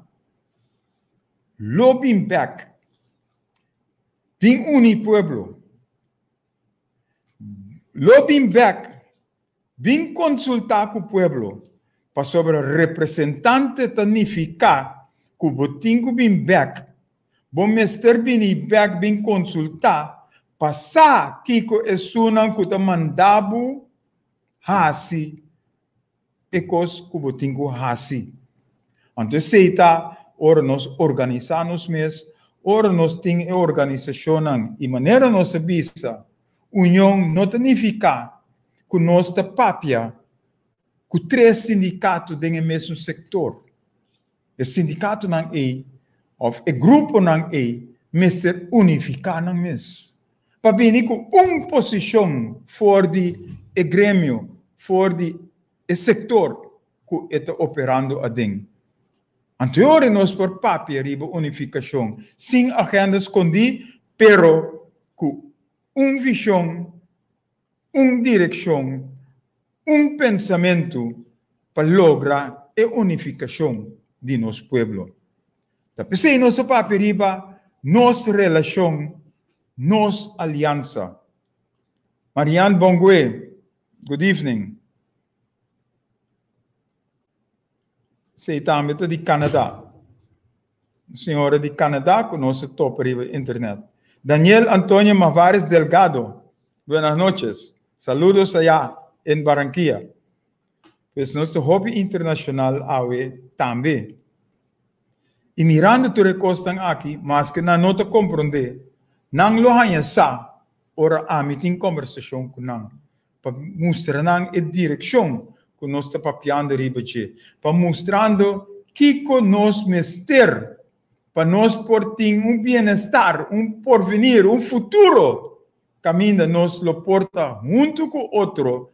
lo bin bèk, bin uni pueblo, lo bin bèk, bin konsultá ku pueblo, pasobra representante ta nifiká ku bo tin ku bin bèk. Bo mester bini bek bin konsultá pa sa kiko esunnan ku ta manda bo hasi e kos ku bo tin ku hasi. Anto esei ta ora nos organisá nos mes, ora nos tin e organisashonnan i manera nos a bisa, union no ta nifiká ku nos ta papia ku tres sindikato den e mesun sektor. E sindikatonan ei òf e gruponan ei mester unifiká nan mes pa bini ku un posishon for di e gremio, for di e sektor ku e ta operando aden. Anto e ora nos por papia riba unifikashon sin agenda skondí pero ku un vishon, un direkshon, un pensamentu pa logra e unifikashon di nos pueblo. Ta p'esei nos a papia riba nos relashon, nos aliansa. Marianne Bongue, good evening. Esei tambe ta di Canada. Un señora di Canada cu nos a topa riba internet. Daniel Antonio Mavares Delgado, buenas noches. Saludos allá en Barranquilla. Pues nos ta hopi internacional awe tambe. Y mirando tur e cosnan aki, maske nan no ta comprende, nan lo haña sa ora ami tin conversacion cu nan. pa mustra nan e direkshon ku nos ta papiando riba dje, pa mustrando kiko nos mester pa nos por tin un bienestar, un porvenir, un futuro kaminda nos lo por ta huntu ku otro,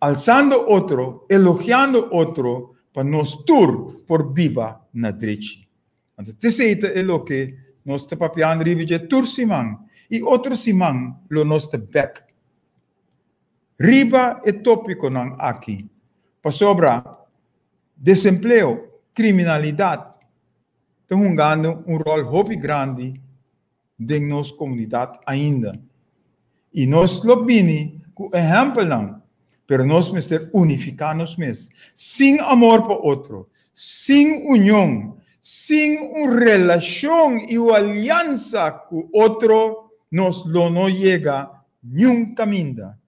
alsando otro, elogiando otro pa nos tur por biba na drechi. Anto t'esei ta e loke nos ta papiando riba dje tur siman, i otro siman lo nos ta bek riba e topikonan aki, pasobra desempleo, kriminalidat ta hungando un ròl hopi grandi den nos komunidat ainda. I nos lo bini ku ehèmpelnan, pero nos mester unifiká nos mes. Sin amor pa otro, sin union, sin un relashon i un aliansa ku otro, nos lo no yega niun kaminda.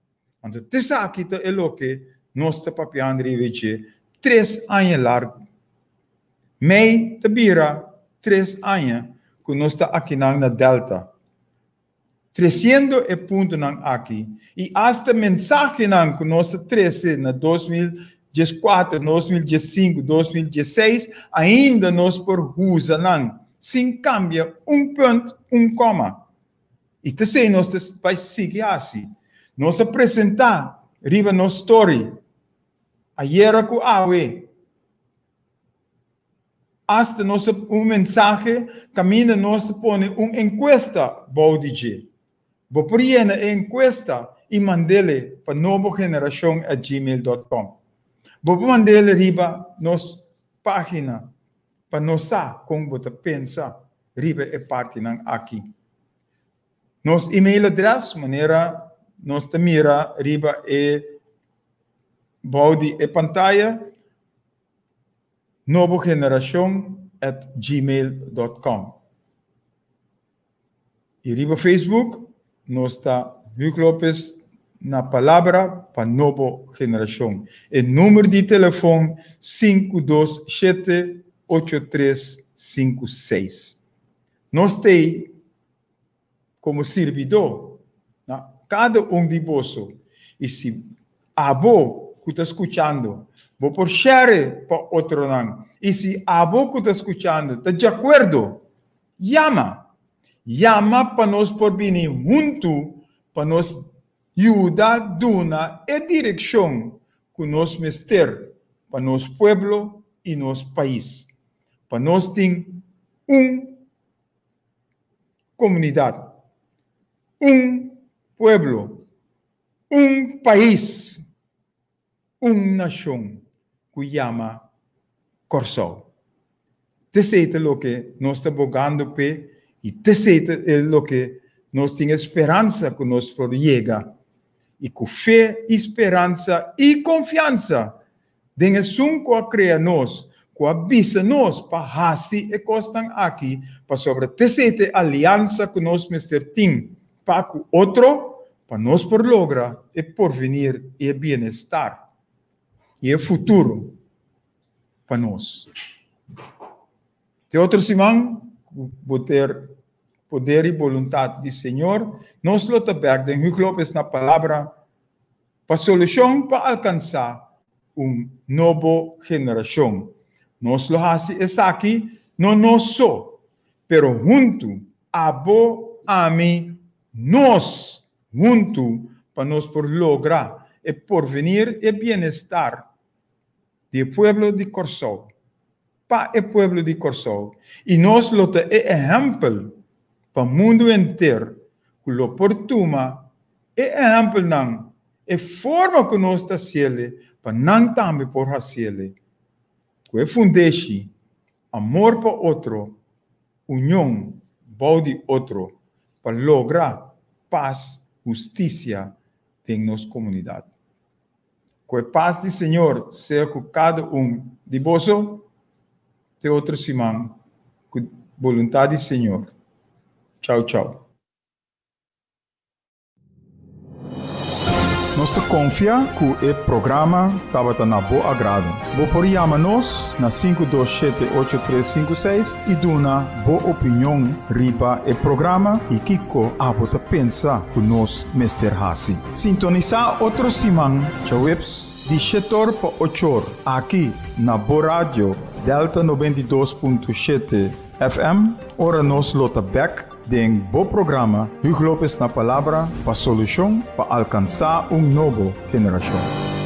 Anto t'esaki ta e loke nos ta papiando riba dje tres aña largu. Mei ta bira tres aña ku nos ta akinan na Delta, tresiendo e puntonan aki i asta mensahenan ku nos a trese na 2014, 2015, 2016 ainda nos por usa nan sin kambia un punt, un kòma. I t'esei nos ta bai sigui hasi. Nos a presentá riba nos story ayera ku awe. Asta nos a un mensahe kaminda nos a pone un enkuesta bou di dje. Bo por yena e enkuesta i mand'ele pa nobogeneracion at gmail dot com. Bo por mand'ele riba nos página pa nos sa kon bo ta pensa riba e partinan aki. Nos email adres, manera nos ta mira riba e bou di e pantaya, nobogeneracion at gmail dot com. I riba Facebook nos ta Huug Lopez na palabra pa nobo generacion. E number di telefon 527 8356. Nos t'ei komo sirbidó na kada un di boso. I si abo ku ta skuchando, bo por share pa otronan. I si abo ku ta skuchando ta di akuerdo, yama. Yama pa nos por bini huntu pa nos yuda duna e direkshon ku nos mester pa nos pueblo i nos pais. Pa nos tin un komunidat, un pueblo, un pais, un nashon ku yama Kòrsou. T'esei ta loke nos ta bogando p'e i t'esei ta e loke nos tin e speransa ku nos por yega. I ku fe i speransa i konfiansa den esun ku a krea nos, ku a bisa nos pa hasi e kosnan aki, pasobra t'esei ta e aliansa ku nos mester tin pa ku otro, pa nos por logra e porvenir i e bienestar i e futuro pa nos. Te otro siman, ku poder poder i boluntat di Señor, nos lo ta bèk den Hugo Lopez na Palabra pa solushon pa alkansá un nobo generashon. Nos lo hasi esaki no nos so, pero huntu, abo, ami, nos huntu pa nos por logra e porvenir i e bienestar di e pueblo di Kòrsou, pa e pueblo di Kòrsou i nos lo ta e ehèmpel pa mundu henter ku lo por tuma e ehèmpelnan, e forma ku nos ta hasiele pa nan tambe por hasiele ku e fundeshi amor pa otro, union bou di otro pa logra pas, hustisia den nos komunidat. Ku e pas di Señor sea ku kada un di boso. Te otro siman ku boluntat di Señor. Chau chau. Nos ta konfia ku e programa tabata na bo agrado. Bo por yama nos na 527 8356 i duna bo opinion riba e programa i kiko abo ta pensa ku nos mester hasi. Sintonisá otro siman djaweps di shetor pa ochor aki na bo radio Delta 92.7 FM ora nos lo ta bèk den bo programa Hugo Lopez na Palabra pa solushon pa alkansá un nobo generashon.